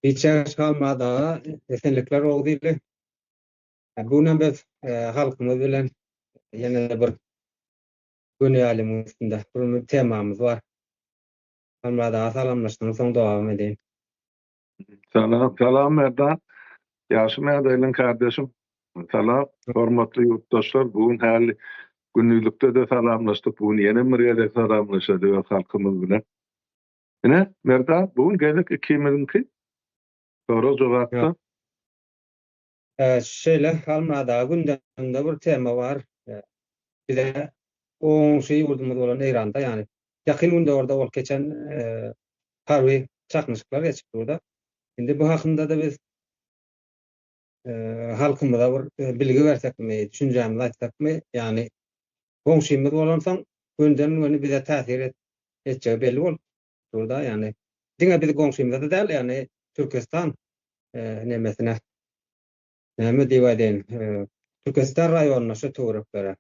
Biçäre Halmyrat aga esenlikler Oguz ili. Bu günem biz halkymyz bilen ýene-de bir göni ýaýlymyň üstünde bir temamyz bar. Halmyrat aga salamlaşdyň soň dowam edeýin. Salam, salam Merdan. Ýagşymy ýagdaýlaň kardeşim? Salam, hormatly ýurtdaşlar. Bu gün häli gündizlikde-de salamlaşdyk. Bu gün ýene bir gezek salamlaşaly öz halkymyz bilen. Ine, Merdan, bu gün gezek ikimiziňki. Sorag-jogapda. Şeýle, Halmyrat aga, gündemde bir tema bar. Bize goňşy ýurdumyz bolan Eýranda, ýagny Ýakyn Gündogarda bolup geçen harby çaknyşyklar geçip dur-da. Indi bu hakynda-da biz halkymyza bir bilgi bersekmi, düşünjämizi aýtsakmy, ýagny goňşymyz bolansoň gönden-göni bize täsir etjegi belli bolup dur-da, ýagny diňe biz goňşymyza-da däl, ýagny Türküstan nemesine, näme diýip aýdaýyn, Türküstan raýonyna, şu töwereklere.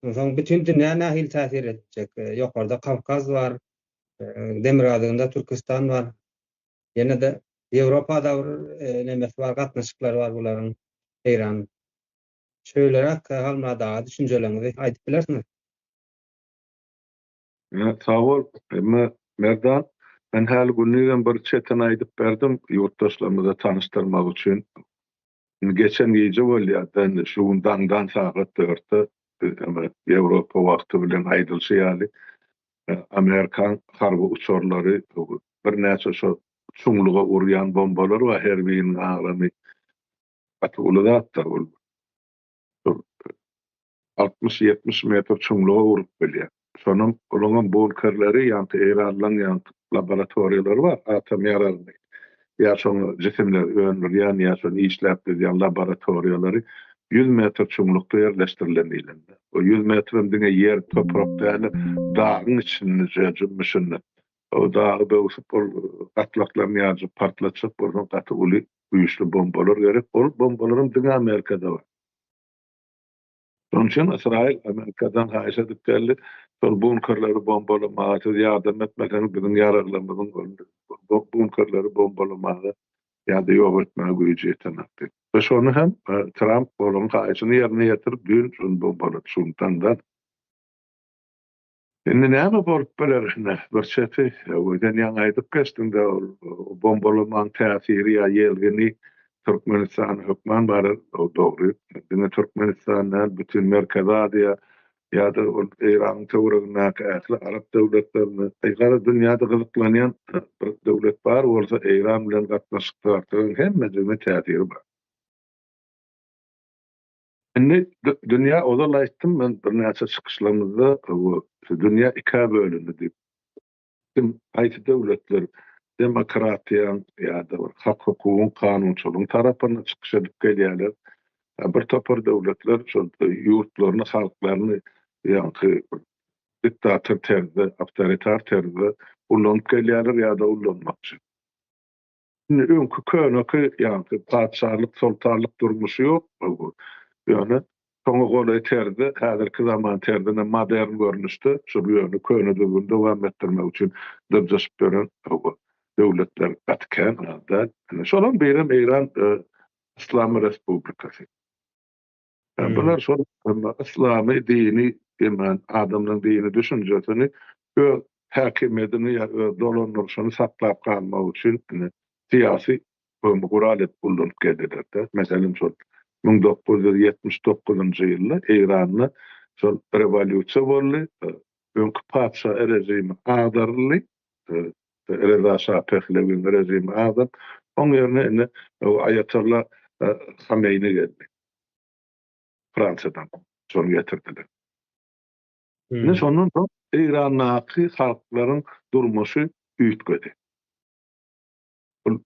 Onsoň bütin dünýä nähili täsir etjek? Ýokarda Kawkaz bar, demirgazygynda Türküstan bar. Ýene-de Ýewropada bir nemesi bar, gatnaşyklary bar bularyň Eýran. Şeýleräk Halmyrat aga düşünjeleriňizi aýdyp bilersiňiz. Sag bol. Emma Merdan, men häli gündizem bir çetini aýdyp berdim ýurtdaşlarymyza tanyşdyrmak üçin. Indi geçen gije bolýar-da, indi şu gün daňdan sagat dörtde Ýewropa wagty bilen aýdylyşy ýaly, Amerikan harby uçarlary birnäçe şo çuňluga urýan bombalar bar, her biriniň agramy gaty uly zatlar ol. 60-70 metr çuňluga urup bilýär. Şonuň olaňam bunkerleri, ýaňky eýranlaň ýaňky laboratoriýalary bar, atom ýaragyny ýa şoňa jisimleri öndürýän ýa şony işläp düzýän laboratoriýalary 100 metr çuňlukda ýerleşdirilen diýlende. O 100 metrem diňe ýer, toprak däl-de, dagyň içinde, jümmüşinde. O dagy böwsüp, ol gatlaklaryny ýaryjyp partlatjak bolsaň gaty uly, güýçli bombalar gerek. Ol bombalaram diňe Amerikada bar. Şonuň üçin Ysraýyl Amerikadan haýyş edip geldi, şol bunkerleri bombalamaga siz ýardam etmeseňiz biziň ýaraglarymyzyň ol bunkerleri bombalamaga ýa-da ýok etmäge güýji ýetenok diýip. We şony hem Tramp olaryň haýyşyny ýerine ýetirip düýn şony bombalady, şu gün daňdan. Indi näme bolup biler indi bir çeti sen ýaňy aýdyp geçdiňdä ol bombalamaň täsiri ýa ýelgini Türkmenistana hökman barar o dogry diňe Türkmenistan däl bütin Merkezi Aziýa ýa-da ol Eýranyň töweregindäki ähli arap döwletlerine gara dünýäde gyzyklanýan bir döwlet bar bolsa Eýran bilen gatnaşykdakylaryň hemmejigine täsiri bar. Indi dünýä ozal aýtdym men birnäçe çykyşlarymyzda bu dünýä ikä bölündi diýip. Kim haýsy döwletler demokratiýaň ýa-da bir hak-hukugyň, kanunçylygyň tarapynda çykyş edip gelýärler. Bir topar döwletler şol ýurtlaryny, halklaryny ýaňky bir diktator terzde, awtoritar terzde ullanyp gelýärler ýa-da ullanmakçy. Indi öňki köneki ýaňky patyşalyk, soltanlyk durmuşy ýok. Ýöne şoňa golaý terzde, häzirki zaman terzinde modern görnüşde şol ýöne köne düzgüni dowam etdirmek üçin dyrjaşyp ýören döwletler gaty kän, az däl. Ine şolaryň birem Eýran Yslamy Respublikasy. Bular şol yslamy dini diýmän adamlaryň dini düşünjesini öz häkimiýetini ýa öz dolandyryşyny saklap galmak üçin indi syýasy gural edip ullanyp geldiler-de. Meselem şol 1979-njy ýylda Eýranda şol rewolýusiýa boldy. Öňki patyşa režimi agdaryldy. Reza şa Pehlewiň režimi agdaryp, oň ýerine indi Aýatolla Hameýni geldi. Fransiýadan şony getirdiler. Indi şondan soň Eýrandaky halklaryň durmuşy üýtgedi. Ol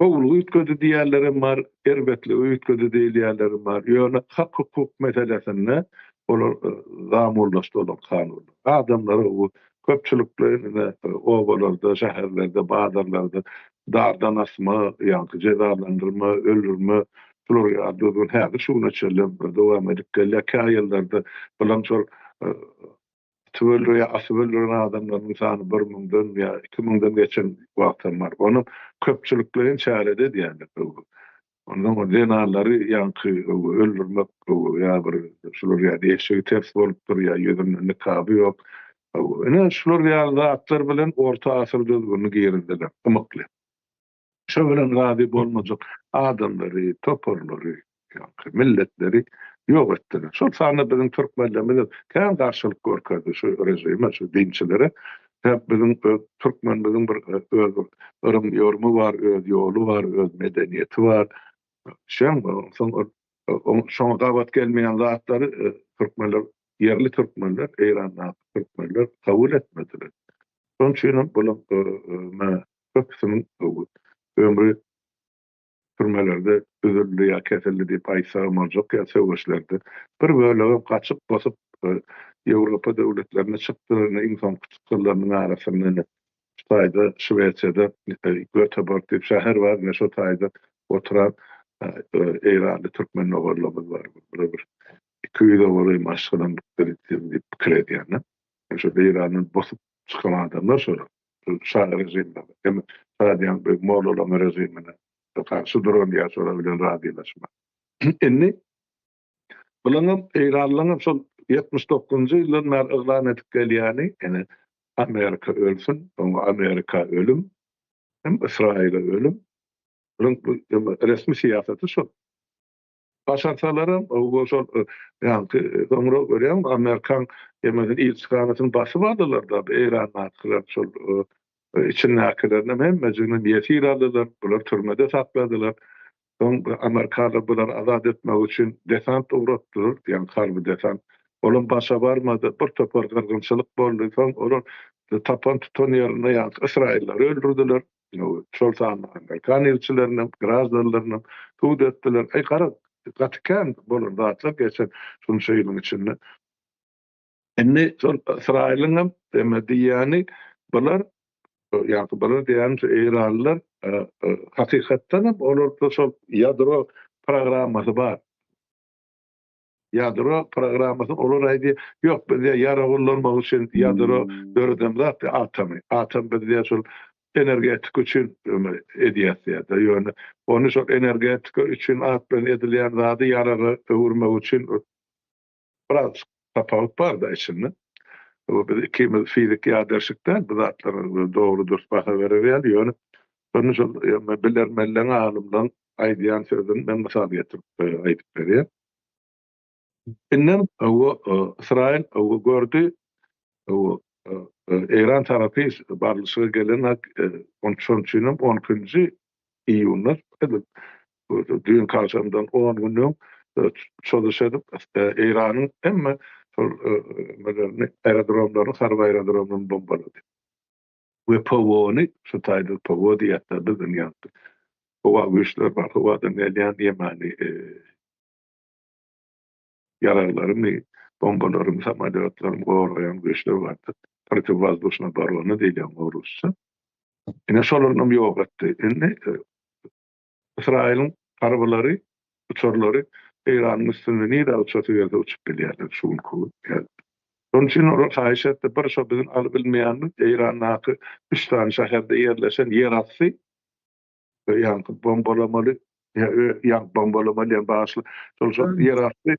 gowulygy üýtgedi diýýänlerem bar, erbetligi üýtgedi diýilýänlerem bar. Ýöne hak-hukuk meselesinde olar zamurlaşdy olar kanunlar. Adamlara bu köpçülikleýin ine obalarda, şäherlerde, bazarlarda dardan asma, ýaňky jezalandyrma, öldürme şular ýaly düzgün häzir şu güne çenli dowam edip gelýär. Kä ýyllarda bulam şol. Atyp öldüren ýa asyp öldüren adamlarynyň sany bir müňden ýa iki müňden geçen wagtam bar. Ony köpçülikleýin çärede edýärler. Ondan soň zenanlary ýaňky öldürmek ýa bir şular ýaly eşegi ters bolupdyr ýa ýüzünde nikaby ýok. Ine şular ýaly zatlar bilen orta asyr düzgünini girizdiler, ymykly. Şo bilen razy bolmajak adamlary, toparlary, ýaňky milletleri ýok etdiler. Şol sanda biziň türkmenlerimiz hem kän garşylyk görkezdi şu režime, şu dinçilere. Sebäp biziň öz türkmenimiziň bir öz bir yrym-ýorumy bar, öz ýoly bar, öz medeniýeti bar. Şeň soň şoňa gabat gelmeýän zatlary türkmenler, ýerli türkmenler, Eýrandaky türkmenler kabul etmediler. Şonuň üçin hem bular köpüsiniň ömri türmelerde üzüldi ýa kesildi diýip aýtsagam boljak ýa söweşlerde bir bölegem gaçyp bosup Ýewropa döwletlerine çykdylar ine iň soňky çykanlarynyň arasynda ine şu taýda Şwesiýada Göteborg diýip şäher bar ine şo taýda oturan eýranly türkmen doganlarymyz bar bular bir 200-e golaý maşgalanykdyr diýip pikir edýän. Şo Eýrandan bosup çykan adamlar şolar. Şa režimine, hem şa diýen bu mollalaryň režimine garşy duran ýa şolar bilen razylaşma. Indi bularyň Eýranlylaryň hem şol 79-njy ýyldan bäri yglan edip gelýäni, ýani Amerika ölsün, soňra Amerika ölüm, hem Ysraýyla ölüm. Bularyň resmi syýasaty şol. Başarsalaram o şol ýaňky soňra görýäňmi Amerikan hemmesini ilçihanasyny basyp aldylar-da Eýrandakylar şol içindäkilerinem hemmejiginem ýesir aldylar, bular türmede sakladylar. Soň amerikanlar bulary azat etmek üçin desant ugratdylar, ýaňky harby desant. Olam başa barmady, bir topar gyrgynçylyk boldy. Soň olar tapan tutan ýerinde ýaňky ysraýyllary öldürdiler. Şol sanda amerikan ilçilerinem, graždanlarynam sud etdiler. Eý, garaz, gaty kän bolan zatlar geçen şunça ýylyň içinde. Indi şol Ysraýylyň hem eme diýýäni, bular, ýagny bular diýýänim şu eýranlylar hakykatdan hem olarda şol ýadro programmasy bar. Ýadro programmasyny olar aýdýar, ýok biz diýýär ýarag ullanmak üçin ýadro döredemzok diýýär atomy. Atom biz diýýär şol energetika üçin edýäs diýýär-de. Ýöne ony şol energetika üçin at bilen edilýän zady ýaraga öwürmek üçin biraz tapawut bar-da içinde. Bu biz ikimiz fizik ýaderşik däl bu zatlara dogry dürs baha berer ýaly ýöne şony şol bilermenleň alymlaň aýdýan sözüni men mysal getirip aýdyp berýän. Indem o Ysraýyl o gördi o Eýran tarapy barlyşyga gelen şonuň üçin hem 12-nji iýunda edil düýnki agşamdan 10 gün öň çozuş edip Eýranyň hemme şol nimelerini aerodromlaryny harby aerodromlaryny bombalady. We PWO-ny şu taýda PWO diýýärler biziň ýaňky howa güýçleri bar howadan gelýän ýemany ýaraglarymy, bombalarymy, samolýotlarymy goraýan güýçler bardy. Protiwozdušna oborona diýilýän o rusça. Ine şolaryny ýok etdi. Indi Ysraýylyň harbylary, uçarlary Eýranyň üstünde nirä uçasy gelse uçup bilýärler şu günki gün. Şonuň üçin olar haýyş etdi, bir şo biziň alybilmeýänimiz Eýrandaky üç sany şäherde ýerleşen ýerasty ýaňky bombalamaly ýaňky bombalamaly diýen bagyşla şol şol ýerasty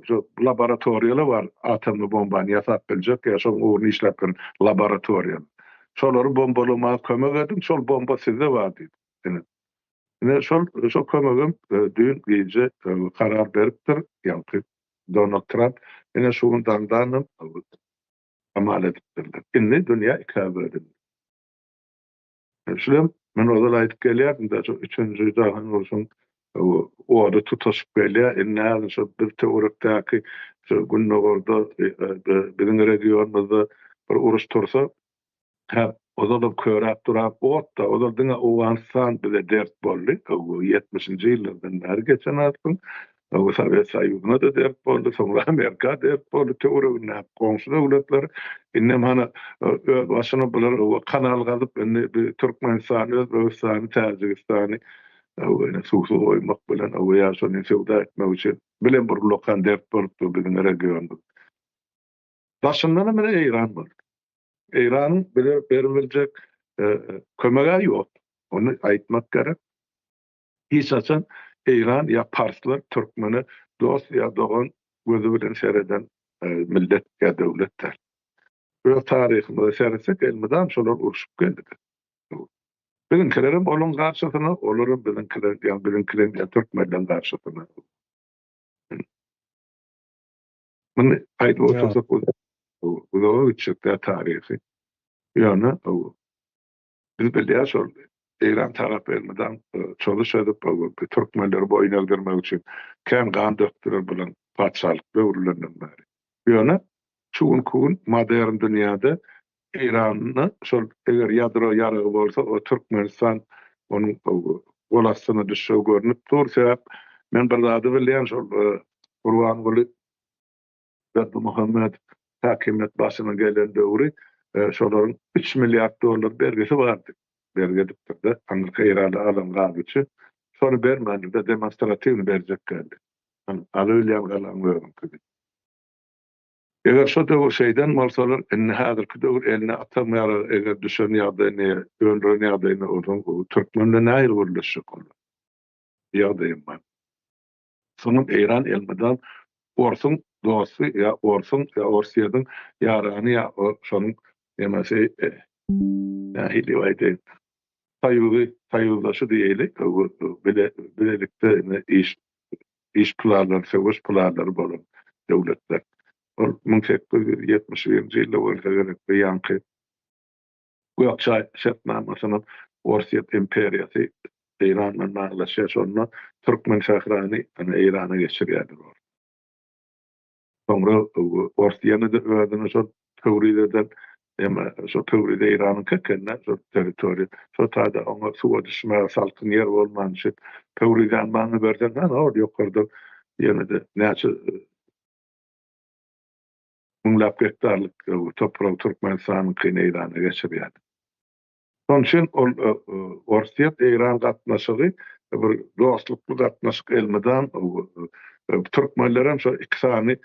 şo laboratoriýalar bar atomly bombany ýasap biljek ýa şoň ugrunda işläp ýören laboratoriýa şolary bombalamaga kömek ediň şol bomba sizde bar diýdi ine ine şol şo kömegem düýn gije karar beripdir ýaňky Donald Tramp ine şu gün daňdanam amal edipdirler indi dünýä ikä bölündi. Şulam men ozal aýdyp gelýärdim-de, şu üçünji jahan urşuň ody tutaşyp gelýär. Indi häzir şu biz töwerekdäki şu gündogarda biziň regionymyzda bir uruş tursa, hä ozalam köräp duran ot-da, ozal diňe Owganystan bize dert boldy. Ýetmişinji ýyllardan bäri geçen asyryň Soňra Sowet Soýuzyna-da dert boldy, soňra Amerika dert boldy, töweregindäki goňşy döwletler. Indem hany öz başyna bular kanal gazyp, indi bi Türkmenistany, Özbegistany, Täjigistany ine suwsuz goýmak bilen ýa şony söwda etmek üçin bilen bir ullakan dert bolupdy biziň regionymyz. Daşyndanam ine Eýran boldy. Eýranyň bize beribiljek kömegi ýok. Ony aýtmak gerek. Hiç haçan Eýran ýa parslar türkmene dost ýa dogan gözi bilen sereden millet ýa döwlet däl. Öz taryhymyza seretsek elmydam şolar urşup geldi. Biziňkilerem olaň garşysyna, olaram biziňkiler ýa biziňkileň ýa türkmenleň garşysyna. Muny aýdyp otursak uzaga gitjek-dä taryhy. Ýöne biz bilýäs şol Eýran tarap elmydam çozuş edip türkmenleri boýun egdirmek üçin kän gan dökdüler bulan patyşalyk döwürlerinden bäri. Ýöne şu günki gün modern dünýäde Eýranda şol eger ýadro ýaragy bolsa o Türkmenistan onuň gol astyna düşjegi görnüp dur. Sebäp men bir zady bilýän şol Gurbanguly Berdimuhamedow häkimiýet başyna gelen döwri şolaryň üç milliard dollar bergisi bardy. Bergi edipdir-de, aňyrky Eýranda alan gazy üçin. Şony bermändir-de, demonstratiwny berjek geldi. Alybilýän galaň özüňki diýip. Eger şo döwür şeýden bolsalar, indi häzirki döwür eline atom ýaragy eger düşen ýagdaýynda ýa öndüren ýagdaýynda onsoň türkmen bilen nähili gürleşjek olar? Ýagdaýym bar. Soňam Eýran elmydam orsuň dosty ýa orsuň ýa Orsýetiň ýarany ýa şonuň nemesi nähili diýip aýdaýyn soýuzy soýuzdaşy diýeýli bile bilelikde indi iş iş planlary söweş planlary bolan döwletler. Ol 1871-nji ýylda bolsa gerek bir ýaňky Gökçaý şertnamasyny Orsýet imperiýasy Eýran bilen baglaşýar. Şonda Türkmen sährany Eýrana geçirýärler ors. Soňra ors ýene-de özüne şol Töwriz eden eme şo Töwriz Eýranyňky ekende şol territoriýa. Şo taýda oňa suwa düşmäge salkyn ýer bolmany üçin Töwrizäni maňa berseň hany ol ýokarda ýene-de näçe müňläp gektarlyk topragy Türkmenistanyňkyny Eýrana geçirýärdi. Şonuň üçin ol Orsýet-Eýran gatnaşygy bir dostlukly gatnaşyk elmydam türkmenlerem şo iki sany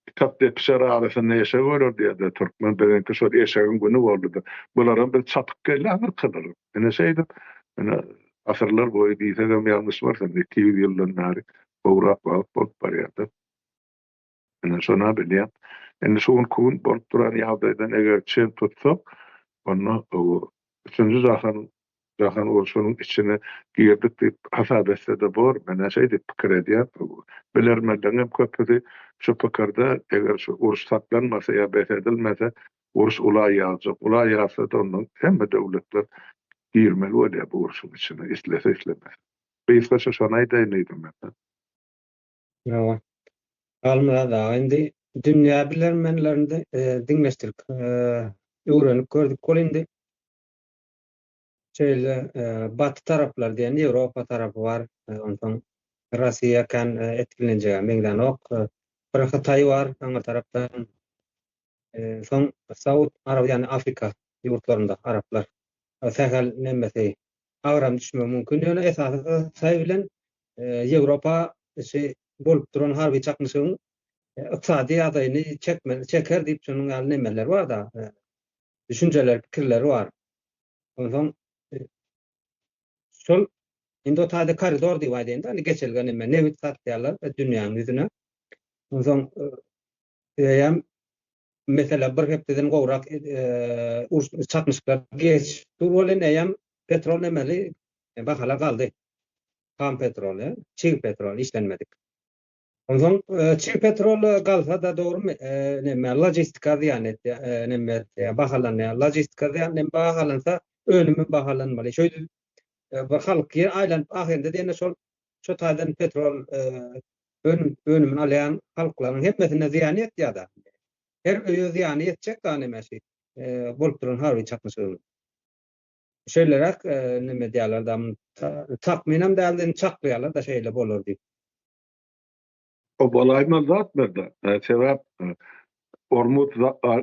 kitap depişer arasynda eşek öler diýerler türkmen biziňki şol eşegiň güni boldy-da. Bularam biz çapyp geldi aňyrkylar. Ine şeýdip ine asyrlar boýy diýsegem ýalňyşmarsyň 200 ýyldan bäri gowrak wagt bolup barýar-da. Ine şona bilýän. Indi şu günki gün bolup duran ýagdaýdan eger çen tutsak, onda üçünji jahan jahan urşunyň içine girdik diýip hasap etse-de bor. Men-ä şeý diýip pikir edýän. Bilermenleriň hem köpüsi şu pikirde, eger şu uruş saklanmasa ýa bes edilmese, uruş ula ýagjak. Ula ýagsa-da onda hemme döwletler girmeli bolýar bu urşuň içine, islese-islemese. Gysgaça şony aýdaýyn diýdim men. Hawa. Halmyrat aga, indi dünýä bilermenlerini diňleşdirip, öwrenip gördük ol indi. Şeýle baty taraplar diýen Ýewropa tarapy bar, onsoň Russiýa kän etkilenjege meňzänok. Bir Hytaý bar aňa tarapdan. Soň Saud Araby ýagny Afrika ýurtlarynda araplar sähel nemesi agram düşmegi mümkin. Ýöne esasy Hytaý bilen Ýewropa içi bolup duran harby çaknyşygyň ykdysady ýagdaýyny çekmeli, çeker diýip şonuň ýaly nemeler bar-da, düşünjeler, pikirleri bar. Onsoň şol indi o taýda koridor diýip aýdaýyn-da, indi geçelge neme, nebit satýarlar dünýäniň ýüzüne. Onsoň eýýäm mesele bir hepdeden gowrak uruş çaknyşyklar geçip dur welin eýýäm petrol nemeli bahalar galdy. Ham petrol, çig petrol işlenmedik. Onsoň çig petrol galsa-da dogrymy neme logistika zyýan etýär, neme etýär, bahalanýar. Logistika zyýan neme bahalansa önüm bahalanmaly. Şeýdip bir halk ýer aýlanyp ahyrynda diýende şol şo taýdan petrol önüm önümini alýan halklaryň hemmesine zyýany ýetýär-de. Her öýe zyýany ýetjek da neme şi bolup duran harby çaknyşygyň. Şeýleräk neme diýýärler da, takmynam däl indi çaklaýarlar da şeýle bolar diýip. O bolaýmaz zat berde. Sebäp Ormuz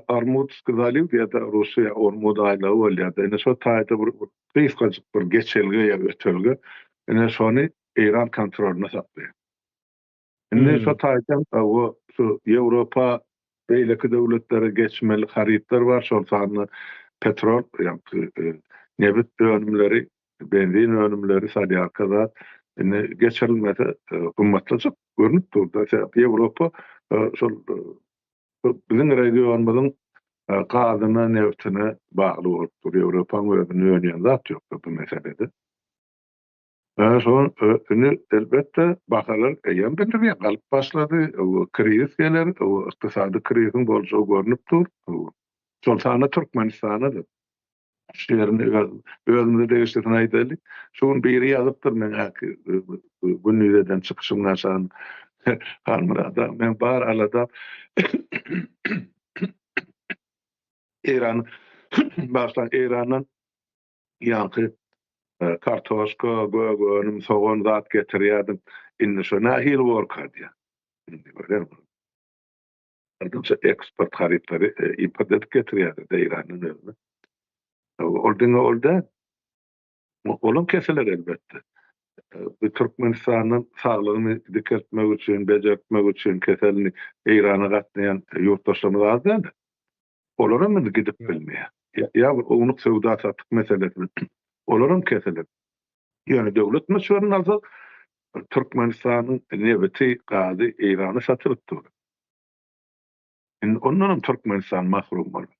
Ormuzskiý zaliw diýýär-de Russiýa Ormuz aýlagy bolýar-da. Ine şo taýda bir gysgajyk bir geçelge ýa ötelge. Ine şony Eýran kontrolynda saklaýar. Indi şo taýdan o şu Ýewropa. Beýleki döwletlere geçmeli harytlar bar, şol sanda petrol, ýagny nebit önümleri, benzin önümleri, solýarka zat indi geçirilmese gymmatlajak görnüp dur-da. Sebäp Ýewropa şol biziň regionymyzyň gazyna, nebtine bagly bolup dur. Ýewropaň özünde önýän zat ýok bu meselede. Şol indi elbetde bahalar eýýäm bildirýär, galyp başlady. Krizis geler, ykdysady kriziň boljagy görnüp dur. Şol sanda Türkmenistana-da. Şu ýerini özümize degişlisini aýdaly. Şu gün biri ýazypdyr meň häki gündiz eden çykyşymdan aşan Halmyrat aga, meň bar aladam Eýran, bagyşlaň, Eýrandan ýaňky kartoşka, gök önüm, sogan zat getirýärdim. Indi şo nähili borka diýýär. Indi görýäňmi? Adamça eksport harytlary import edip getirýärdi Eýrandan özüne. Ol diňe ol däl. Olam kesiler elbetde. Bu Türkmenistandan saglygyny dikeltmek üçin, bejertmek üçin keselini Eýrana gatnaýan ýurtdaşlarymyz az däl. Olaram indi gidip bilmeýär. Ýa bir ownuk söwda-satyk meselesini, olaram kesiler. Ýöne döwlet möçberini alsak, Türkmenistanyň nebiti, gazy Eýrana satylyp dur. Indi ondanam Türkmenistan mahrum bolar.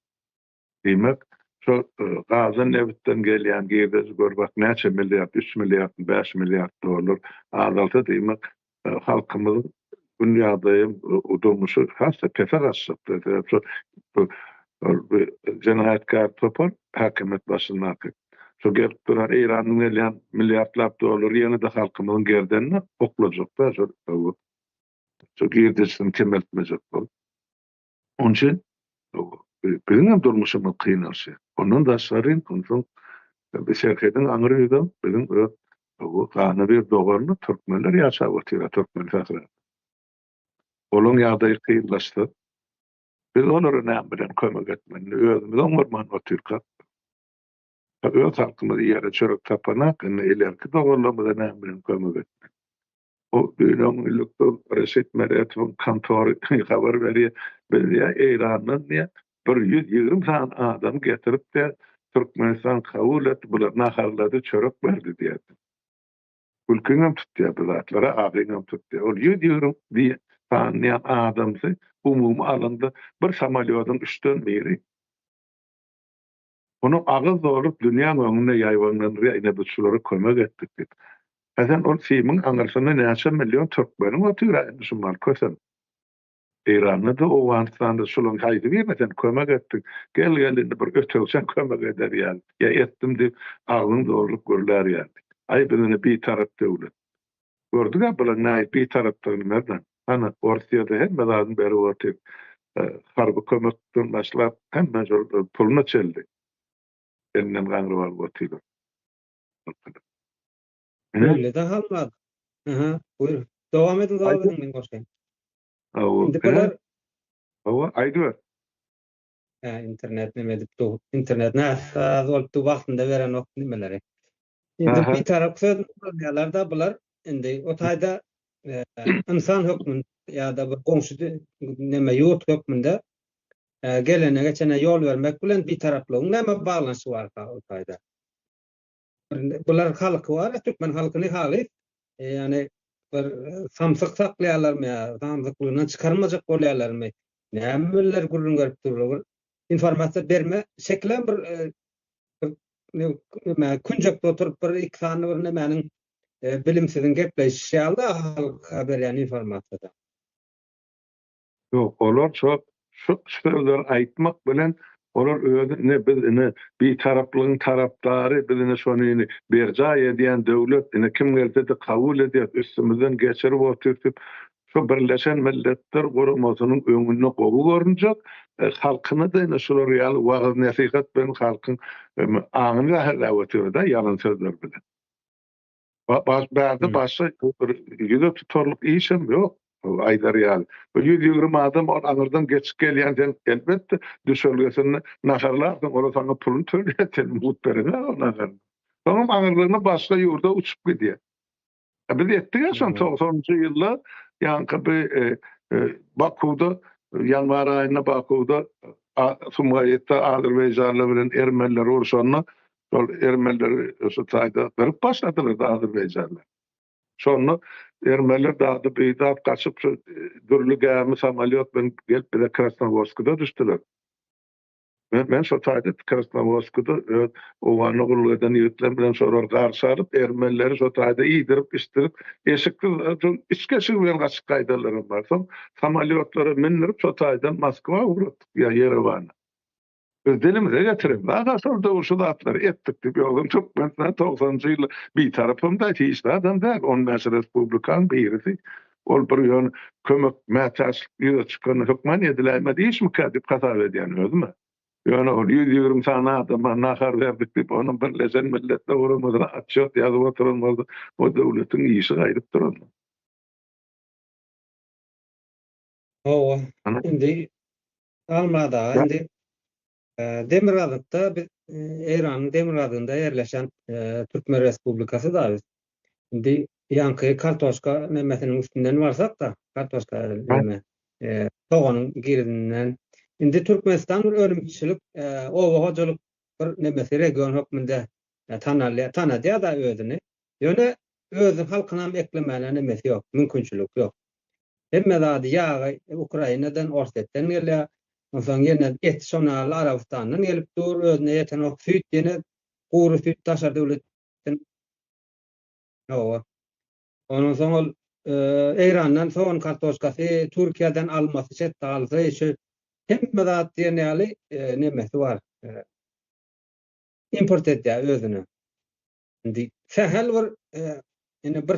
Diýmek, şol gazdan, nebitden gelýän girdeji gör bak näçe milliard, üç milliardmy, bäş milliard dollar azalsa, diýmek, halkymyzyň gün ýagdaýy, durmuşy has-da pese gaçjakdyr. Sebäp şol jenaýatkär topar häkimiýet başyndaky şo gelip duran Eýrandan gelýän milliardlap dollary ýene-de halkymyzyň gerdenine oklajakda şol şo girdejisini kemeltmejek bolup. Onuň üçin biziň hem durmuşymyz kynalşýar. Ondan daşgary onsoň serhediň aňry ýüzem biziň öz gana bir doganly türkmenler ýaşap otyr, türkmen sährada. Olaryň ýagdaýy kynlaşsa, biz olara näme bilen kömek etmeli? Özümiz oňarman otyrkak, öz halkymyz iýere çörek tapanak, indi ilerki doganlarymyza näme bilen kömek etmeli? O düýn-öňňinlikde Reşit Meretowyň kontory habar berýär, biz diýýär, Eýrandan diýýär, bir 120 sany adamy getirip diýýär, Türkmenistan kabul etdi, bular naharlady, çörek berdi diýýär. Gülkiňem tutýar bu zatlara, agyňam tutýar. Ol 120 sany diýýän adamsy umumy alanda bir samolýodyň üçden biri. Ony agyz dolup dünýäň öňünde ýaýbaňlandyrýar, ine biz şulara kömek etdik diýip. Hä sen ol simiň aňyrsynda näçe million türkmeniň otyr-a indi şu mal kösem. Eýranda-da, Owganystanda şularyň haýsy birine sen kömek etdiň? Gel gel indi bir ötegçä kömek eder ýaly, ýa etdim diýip agzyňy dolduryp gürlär ýaly. Aý biz ine bitarap döwlet. Gördüg-ä bulaň nähili bitarapdygyny Merdan. Hany Orsýede hemme zadyny berip otyr. Harby kömekden başlap hemme şol puluna çenli elinden gaňryp alyp otyrlar. Öyle-de Halmyrat. Aha, buýur. Dowam ediň, dowam ediň, men goşaýyn. Indi bular Hawa, aýdyber. Hä, internet neme edip dur. Internet näsaz bolup dur, wagtynda berenok nimeleri. Indi bitarap sözüni ulanýarlar-da bular. Indi o taýda ynsan hökmünde ýa-da bir goňşy neme ýurt hökmünde gelene geçene ýol bermek bilen bitaraplygyň näme baglanyşygy barka o taýda? Bular halky bar, türkmen halkyny halys ýagny bir samsyk saklaýarlarmy ýa samsyklygyndan çykarmajak bolýarlarmy? Nämeler gürrüň berip durlar? Bir informasiýa berme şekilem bir bir künjekde oturyp bir iki sany bir nämäniň bilimsiziň gepleýşi ýaly-da halka berýän informasiýada. Ýok, olar şo şu sözleri aýtmak bilen olar özi ine biz ine bitaraplygyň tarapdary, biz ine şony ine berjaý edýän döwlet, ine kim gelse-de kabul edýäs, üstümizden geçirip otyr diýip, şu Birleşen Milletler Guramasynyň öňünde gowy görünjek, halkyna-da ine şular ýaly wagyz-nesihat bilen halkyň aňyny zäherläp otyr-da ýalan sözler bilen. Bärde başga bir ýüze tutarlyk işem ýok aýdar ýaly. Bu 120 adam ol aňyrdan geçip gelýän sen elbetde düşelgesinde naharlarsyň, olar saňa puluny töleýär, sen mugt bereňok o naharyny. Soňam aňyrlygyna başga ýurda uçup gidýär. Biz etdik-ä şony togsanynjy ýylda ýaňky bir Bakuwda. Ýanwar aýynda Bakuwda Sumgaýytda azerbaýjanlar bilen ermeniler urşanda şol ermenileri şu taýda gyryp başladylar azerbaýjanlar. Şonda ermeniler dady beýdap gaçyp şu dürli gämi samolýot bilen gelip bize Krasnowodskida düşdüler. Men, men şo taýda Krasnowodskida öz Owganda gulluk eden ýigitlerim bilen şolary garşy alyp, ermenileri şo taýda iýdirip, içdirip, eşiksiz, içki eşigi bilen gaçyp gaýdanlaram bar. Soň samolýotlara mindirip şo taýdan Moskwa ugratdyk ýa Ýerewana. Biz dilimize getirip, Aga şol döwür şu zatlary etdik diýip, ýogsam Türkmenistan togsanynjy ýylda bitarapam däl, hiç zadam däl, on bäş respublikaň birisi. Ol bir ýöne kömek mätäçlik ýüze çykanda hökman ediläýmez işmikä diýip hasap edýän özüm-ä. Ýöne ol 120 sany adama nahar berdik diýip, onuň Birleşen Milletler Guramasyna otçýot ýazyp oturan bolsa, o döwletiň işi gaýdyp durandyr. Hawa, indi Halmyrat aga, indi Demirgazykda biz Eýranyň demirgazygynda ýerleşen Türkmen Respublikasy da biz. Indi ýaňky kartoşka nemesiniň üstünden barsak-da, kartoşka neme, soganyň girizinden. Indi Türkmenistan bir önümçilik, oba hojalyk bir nemesi region hökmünde tanalýar, tanadýar-da özüni. Ýöne özüniň halkynam eklemäne nemesi ýok, mümkinçiligi ýok. Hemme zady ýagy Ukrainadan, Orsýetden gelýär. Onsoň ýene et şonal Arabystandan gelip dur, özüne ýetenok. Süýt ýene gury süýt daşary döwletden. Hawa. Ondan soň ol Eýrandan sogan kartoşkasy, Türkiýeden almasy, şetdalysy, şu hemme zat diýen ýaly nemesi bar. Import edýär özüne. Indi sähel bir indi bir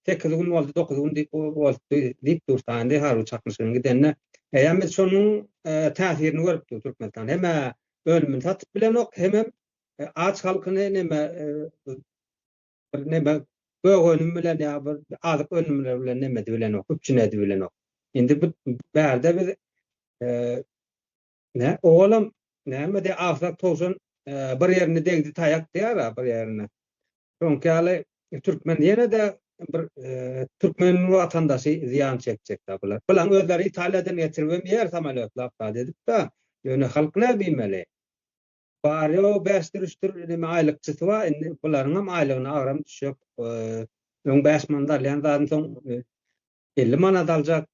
sekiz gün boldy, dokuz gün diýip boldy diýip dursa, indi harby çaknyşygyň gidenine eýýäm biz şonuň täsirini görüp dur Türkmenistan. Hem-ä önümini satyp bilenok, hemem aç halkyny neme bir neme gök önüm bilen ýa bir azyk önümleri bilen neme edibilenok, üpjün edibilenok. Indi bu bärde biz Ne, owalam näme diýýär, agsak towşan bir ýerine degdi taýak diýýär-ä bir ýerine. Şoňky ýaly türkmen ýene-de bir türkmen watandaşy zyýan çekjek-dä bular. Bulaň özleri Italiýadan getiribem ýer samolýotlap zat edip-de, ýöne halk näme bilmeli? Bary-ýogy bäşdir, üçdür neme aýlykçysy bar, indi bularyňam aýlygyna agram düşjek. Öň bäş manat alýan zadyny soň 50 manat aljak.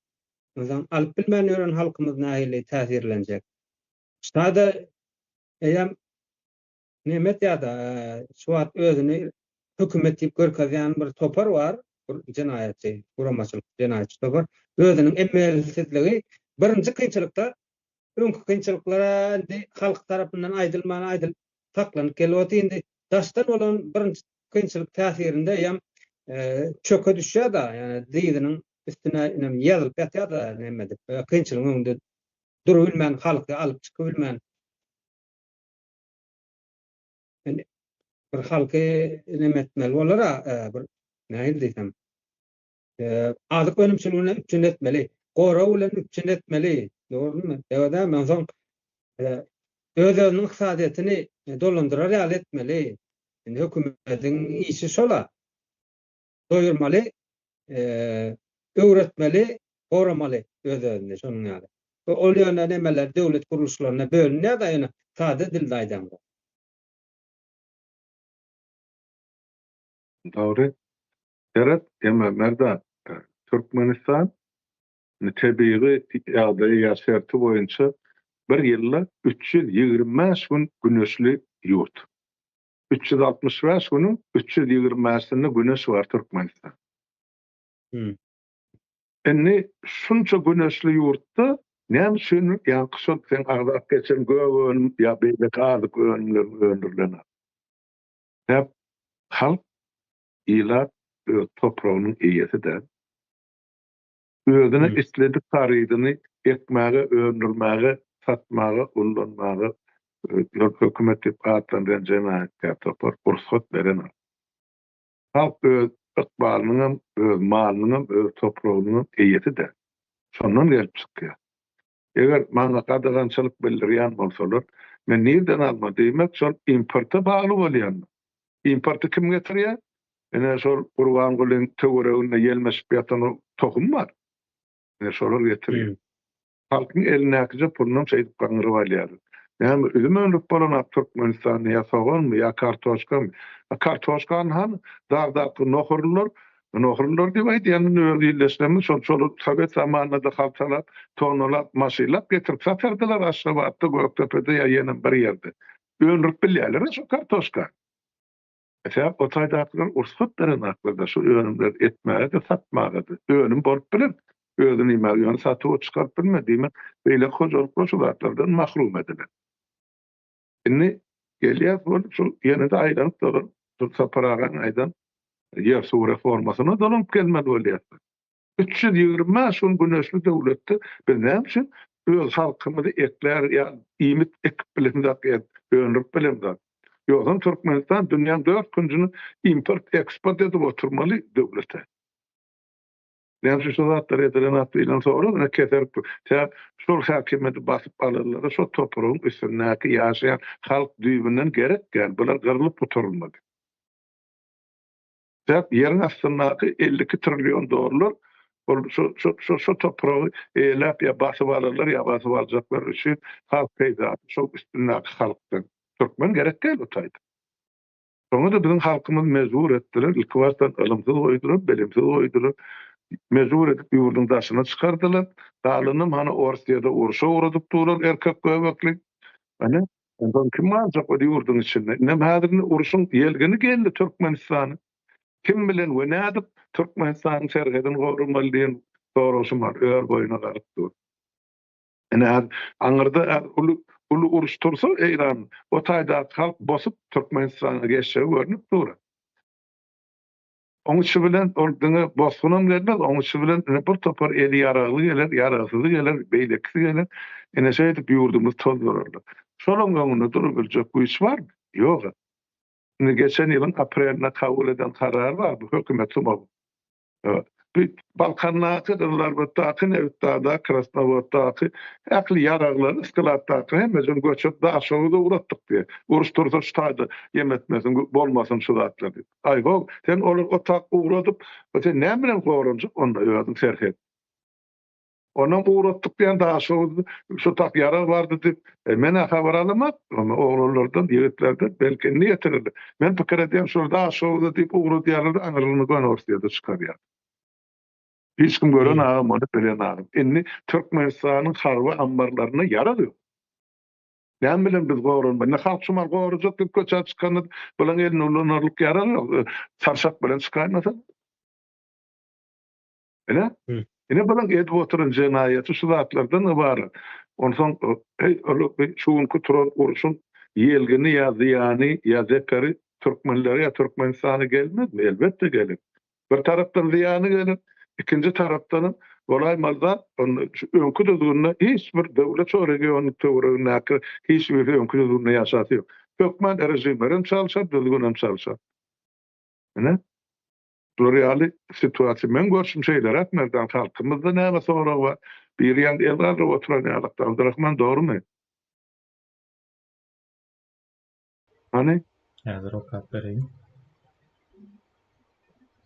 Onsoň alyp bilmän ýören halkymyz nähili täsirlenjek? Ştada eýýäm nemet ýa-da şu wagt özüni hökümet diýip görkezýän bir topar bar, bir jenaýatçy, guramaçylyk jenaýatçy topar. Özüniň emelsizligi birinji kynçylykda öňki kynçylyklara indi halk tarapyndan aýdylman aýdylyp saklanyp gelip otyr. Indi daşdan bolan birinji kynçylyk täsirinde eýýäm çöke düşýär-de, ýagny dyzynyň üstüne inem ýazylyp ýatýar-da näme edip, kynçylygyň öňünde durubilmän, halky alyp çykybilmän. Indi bir halky neme etmeli bolar-a, bir nähili diýsem, azyk önümçiligini üpjün etmeli, gorag bilen üpjün etmeli, dogrumy? Dämi? Onsoň öz-özüniň ykdysadyýetini dolandyrar ýaly etmeli. Indi hökümetiň işi şol-a. Doýurmaly, öwretmeli, goramaly öz-özüni şonuň ýaly. Ol ýöne nemeler döwlet gurluşlaryna bölünýär-de ýöne sada dilde aýdaňda. Dogry. Seret, emma Merdan, Türkmenistan tebigy ýagdaýy ýa şerti boýunça bir ýylda 325 gün güneşli ýurt. 365 günüň 325-sinde güneş bar Türkmenistan. Indi şunça güneşli ýurtda näme üçin ýaňky şol seň agzap geçen gök önüm ýa beýleki azyk önümleri öndürilenok? Sebäp halk, ilat öz topragynyň eýesi däl. Özüne isledik harydyny ekmäge, öndürmäge, satmaga, ullanmaga hökümet diýip atlandyrýan jenaýatkär topar rugsat berenok. Halk öz ykbalynyňam, öz malynyňam, öz topragynyňam eýesi däl. Şondan gelip çykýar. Eger maňa gadagançylyk bildirýän bolsalar, men nirden almaly? Diýmek, şol importa bagly bolýan. Importy kim getirýär? Ine, şol Gurbangulyň töwereginde ýelmeşip ýatan tohum bar. Ine, şolar getirýär. Halkyň elindäkije pulunam şeýdip gaňryp alýarlar. Näme, üzüm öndürip bolanok Türkmenistanda ýa soganmy, ýa kartoşkamy? A kartoşkany hany dagdaky nohurlylar, nohurlylar diýip aýdýan indi öz ildeşlerimiz şol şol sowet zamanynda-da haltalap, tonnalap, maşynlap getirip satardylar Aşgabatda, Gökdepede ýa ýene bir ýerde. Öndürip bilýärler-ä şo kartoşkany. Sebäp o taýdakylar rugsat berenaklar-da şu önümleri etmäge-de, satmaga-da. Önüm bolup biler, özüni iýmäge, ýöne satuwa çykaryp bilmez. Diýmek, beýleki hojalyklar şu zatlardan mahrum ediler. Indi gelýäs bolup şu ýene-de aýlanyp dolanyp, şu Sapar agaň aýdan ýer-suw reformasyna dolanyp gelmeli bolýas. 325 gün güneşli döwletde biz näme üçin öz halkymyzy eklär ýa iýmit ekip bilemzok ýa öndürip bilemzok? Ýogsam Türkmenistan dünýäň dört künjüni import eksport edip oturmaly döwlete. Näme üçin şu zatlar edilenok diýlen sorag ine keserip dur. Sebäp şol häkimiýeti basyp alanlara şo topragyň üstündäki ýaşaýan halk düýbünden gerek däl. Bular gyrlyp gutarylmaly. Sebäp ýeriň astyndaky 52 trillion dollar ol şo şo şo şo topragy eýeläp ýa basyp alanlar ýa basyp aljaklar üçin has peýdaly şol üstündäki halkdan. Türkmen gerek däl o taýda. Şoňa-da biziň halkymyzy mejbur etdiler, ilki başdan ylymsyz goýdular, bilimsiz goýdular. Mejbur edip ýurduň daşyna çykardylar. Galanynam hany Orsýede urşa ugradyp durlar erkek göbekli. Hany Ondan kim galjak ol ýurduň içinde? Indem häzir indi urşuň ýelgini geldi Türkmenistana. Kim bilen we nädip Türkmenistanyň serhedini goramaly diýen sorag şu mahal ör boýuna galyp dur. Ine häzir aňyrda uly uly uruş tursa Eýran o taýdaky halk bosup Türkmenistana geçjegi görnüp dur. Oň içi bilen ol diňe bosgunam gelmez, oň içi bilen ine bir topar eli ýaragly geler, ýaragsyzy geler, beýlekisi geler. Ine şeýdip ýurdumyzy tozdurarlar. Şolaň öňünde durubiljek güýç barmy? Ýog-a. Indi geçen ýylyň aprelinde kabul eden karary bar bu hökümet sumagyň. Bu Balkandaky, Gyzylarbatdaky, Nebitdagdaky, Krasnowoddaky ähli ýaraglary, skladdaky hemmesini göçürip Daşoguza ugratdyk diýýär. Uruş tursa şu taýda ýem etmesin, bolmasyn şu zatlar diýip. Aý-how, sen olary o tak ugradyp, sen näme bilen goranjak onda özüň serhet? Onam ugratdyk diýen Daşoguzda şu tak ýarag bardy diýip, e, men-ä habar alamak, ony oglanlardan, ýigitlerden belki indi ýetirerler. Men pikir edýän şol Daşoguza diýip ugradýarlar-da aňyrlygyny göni Orsýede çykarýar. Hiç kim gören agam ony bilen agam. Indi Türkmenistanyň harby ammarlarynda ýarag ýok. Näme bilen biz goranmaly? Indi halk şu mal gorajak diýip köçä çykanda bulaň elinde ulanarlyk ýarag ýok. Çarşak bilen çykaýmasa. Ine, ine bulaň edip oturan jenaýaty şu zatlardan ybarat. Onsoň heý ol şu günki turan urşuň ýelgini ýa zyýany ýa zeperi türkmenlere ýa Türkmenistana gelmezmi? Elbetde geler. Bir tarapdan zyýany geler, ikinji tarapdanam bolaýmaly zat, onda şu öňki düzgünde hiç bir döwlet şo regionyň töweregindäki hiç birisi öňki düzgünde ýaşasy ýok. Hökman režimlerem çalşar, düzgünem çalşar. Ine, Şular ýaly situasiýa. Meň görşüm şeýleräk Merdan halkymyzda näme sorag bar? Biri ýaňy el galdyryp oturan ýalakdy. Abdyrahman dogrymy? Hany? Häzir okap bereýin.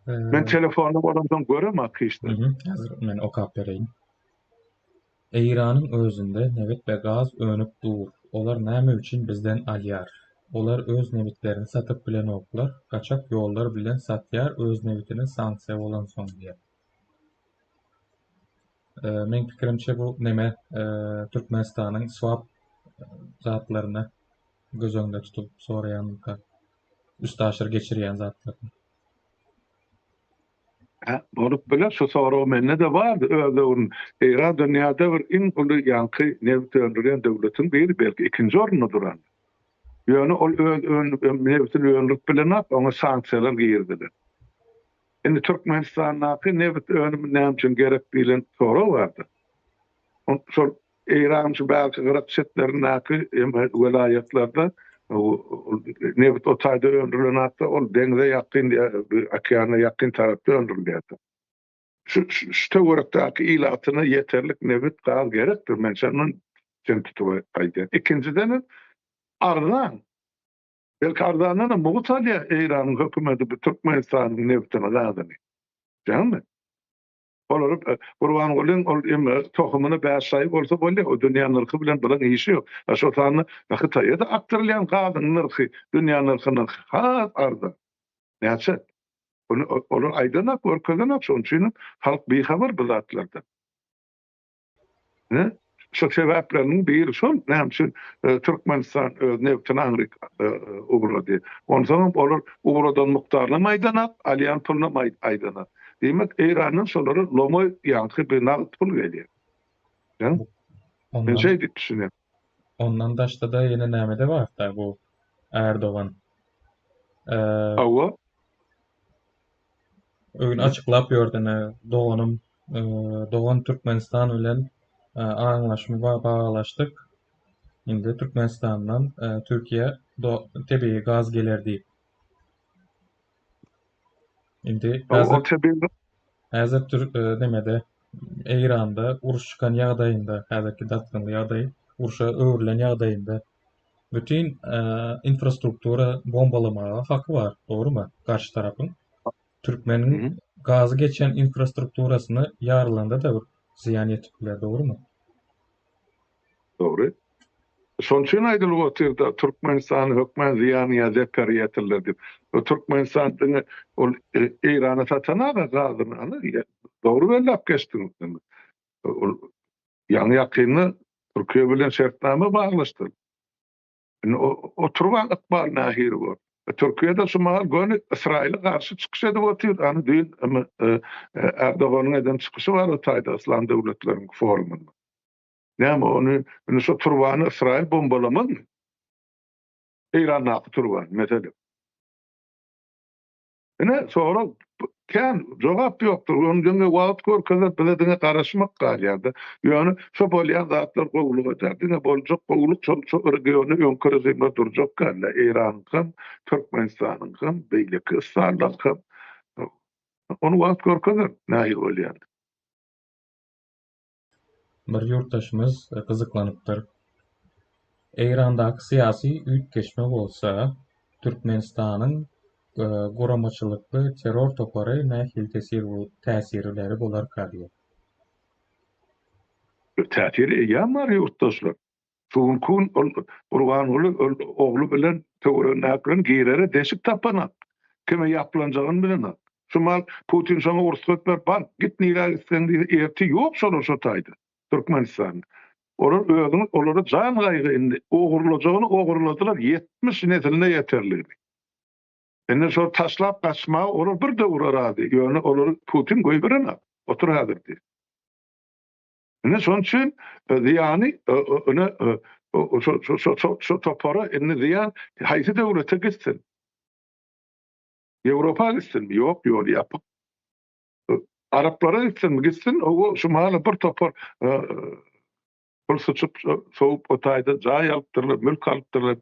Men telefonda bolamsoň göremok hiç zat. Häzir men okap bereýin. Eýranyň özünde nebit we gaz önüp dur, olar näme üçin bizden alýar? Olar öz nebitlerini satyp bilenoklar, gaçak ýollar bilen satýar öz nebitini sanksiýa bolansoň diýýär. Meň pikirimçe bu neme Türkmenistanyň swap zatlaryny göz öňünde tutup soraýanmyka? Üstaşyr geçirýän zatlaryny. Hä, bolup biler, şu sorag mende-de bardy öz döwründe. Eýran dünýäde bir iň uly ýaňky nebit öndürýän döwletiň biri, belki ikinji orunda duran. Ýöne ol öz nebitini öndürip bilenok, oňa sanksiýalar girizilen. Indi Türkmenistandaky nebit önümi näme üçin gerek diýlen sorag bardy. Şol Eýranyň şu bärki gyrak çetlerindäki welaýatlarda nebit o taýda öndürilen hatda ol deňze ýakyn, okeana ýakyn tarapda öndürilýär. Şu şu töwerekdäki ilatyna ýeterlik nebit, gaz gerekdir. Men şondan çen tutup aýdýan. Ikinjiden arzan. Belki arzandan hem mugt alýar Eýranyň hökümeti bu Türkmenistanyň nebitini, gazyny. Dälmi? Olary Gurbangulyň ol eme tohumyna bäş şaýy bolsa bolýar, o dünýä nyrhy bilen bulaň işi ýok. A şol sanda Hytaýa-da akdyrylýan gazyň nyrhy dünýä nyrhyndan has arzan. Näçe? Ony olar aýdanak, görkezenak, şonuň üçinem halk bihabar bu zatlardan. Ine, şo sebäpleriniň biri şol, näme üçin Türkmenistan öz nebtini aňryk ugrady. Onsoňam olar ugradan mukdarynam aýdanak, alýan pulunam aýdanak. Diýmek, Eýrandan şolara lomaý ýaňky bir nagt pul gelýär. Men şeý diýip düşünýän. Ondan daşda-da ýene näme-de bar-da bu Erdogan. Hawa. Öýüni açyklap ýördi ine doganym dogan Türkmenistan bilen aňlaşma baglaşdyk. Indi Türkmenistandan Türkiýä tebigy gaz geler diýip. Indi häzir häzir Türk nemede Eýranda uruş çykan ýagdaýynda, häzirki dartgynly ýagdaý urşa öwrülen ýagdaýynda bütin infrastruktura bombalamaga haky bar, dogrumy? Garşy tarapyň. Türkmeniň gazy geçýän infrastrukturasyny ýarylanda-da bir zyýan ýetip biler, dogrumy? Dogry. Şonuň üçin aýdylyp otyr-da, Türkmenistana hökmän zyýan ýa zeper ýetiriler diýip. Bu Türkmenistan diňe ol Eýrana satan-a gazyny, ana, dogry belläp geçdiňiz. Ol ýaňy-ýakynda Türkiýe bilen şertnama baglaşdy. Indi oturyban ykbal nähili bor? Türkiýe-de şu mahal göni Ysraýyla garşy çykyş edip otyr. Hany düýn Erdoganyň eden çykyşy bar o taýda Yslam döwletleriniň forumynda. Näme ony indi şu turbany Ysraýyl bombalamazmy? Eýrandaky turbany meselem. Ine, sorag kän, jogap ýokdur. Ony diňe wagt görkezer, bize diňe garaşmak galýar-da. Ýöne şo bolýan zatlar gowulyga däl. Diňe boljak gowulyk şol şo regionda öňki režimler durjak däl-de. Eýranyňkam, Türkmenistanyňkam, beýleki ysraýyllaňkam. Ony wagt görkezer nähili bolýanyny. Bir ýurtdaşymyz gyzyklanypdyr. Eýrandaky syýasy üýtgeşme bolsa, Türkmenistanyň guramaçylykly terror topary nähili täsirleri bolarka diýip. Täsiri eýýäm bar ýurtdaşlar. Şu günki gün ol Gurbanguly ol ogly bilen töweregindäkilerin girere deşik tapanak. Kime ýaplanjagyny bilenak. Şu mal Putin şoňa rugsat berip bar git nirä gitseň diýse ertir ýok şolar şo taýda Türkmenistanda. Olar özüňiz olara jan gaýgy indi ogurlajagyny ogurladylar 70 nesiline ýeterligini. Indi şol taşlap gaçmaga olar bir döwre razy ýöne olary Putin goýberenak otur häzir diýip. Indi şonuň üçin zyýany ine şo topara indi zyýan haýsy döwlete gitsin? Ýewropa gitsinmi? Ýok, ýoly ýapyk. Araplara gitsinmi? Gitsin, owo şu mahala bir topar pul syçyp, sowup o taýda jaý alypdyrlar, mülk alypdyrlar.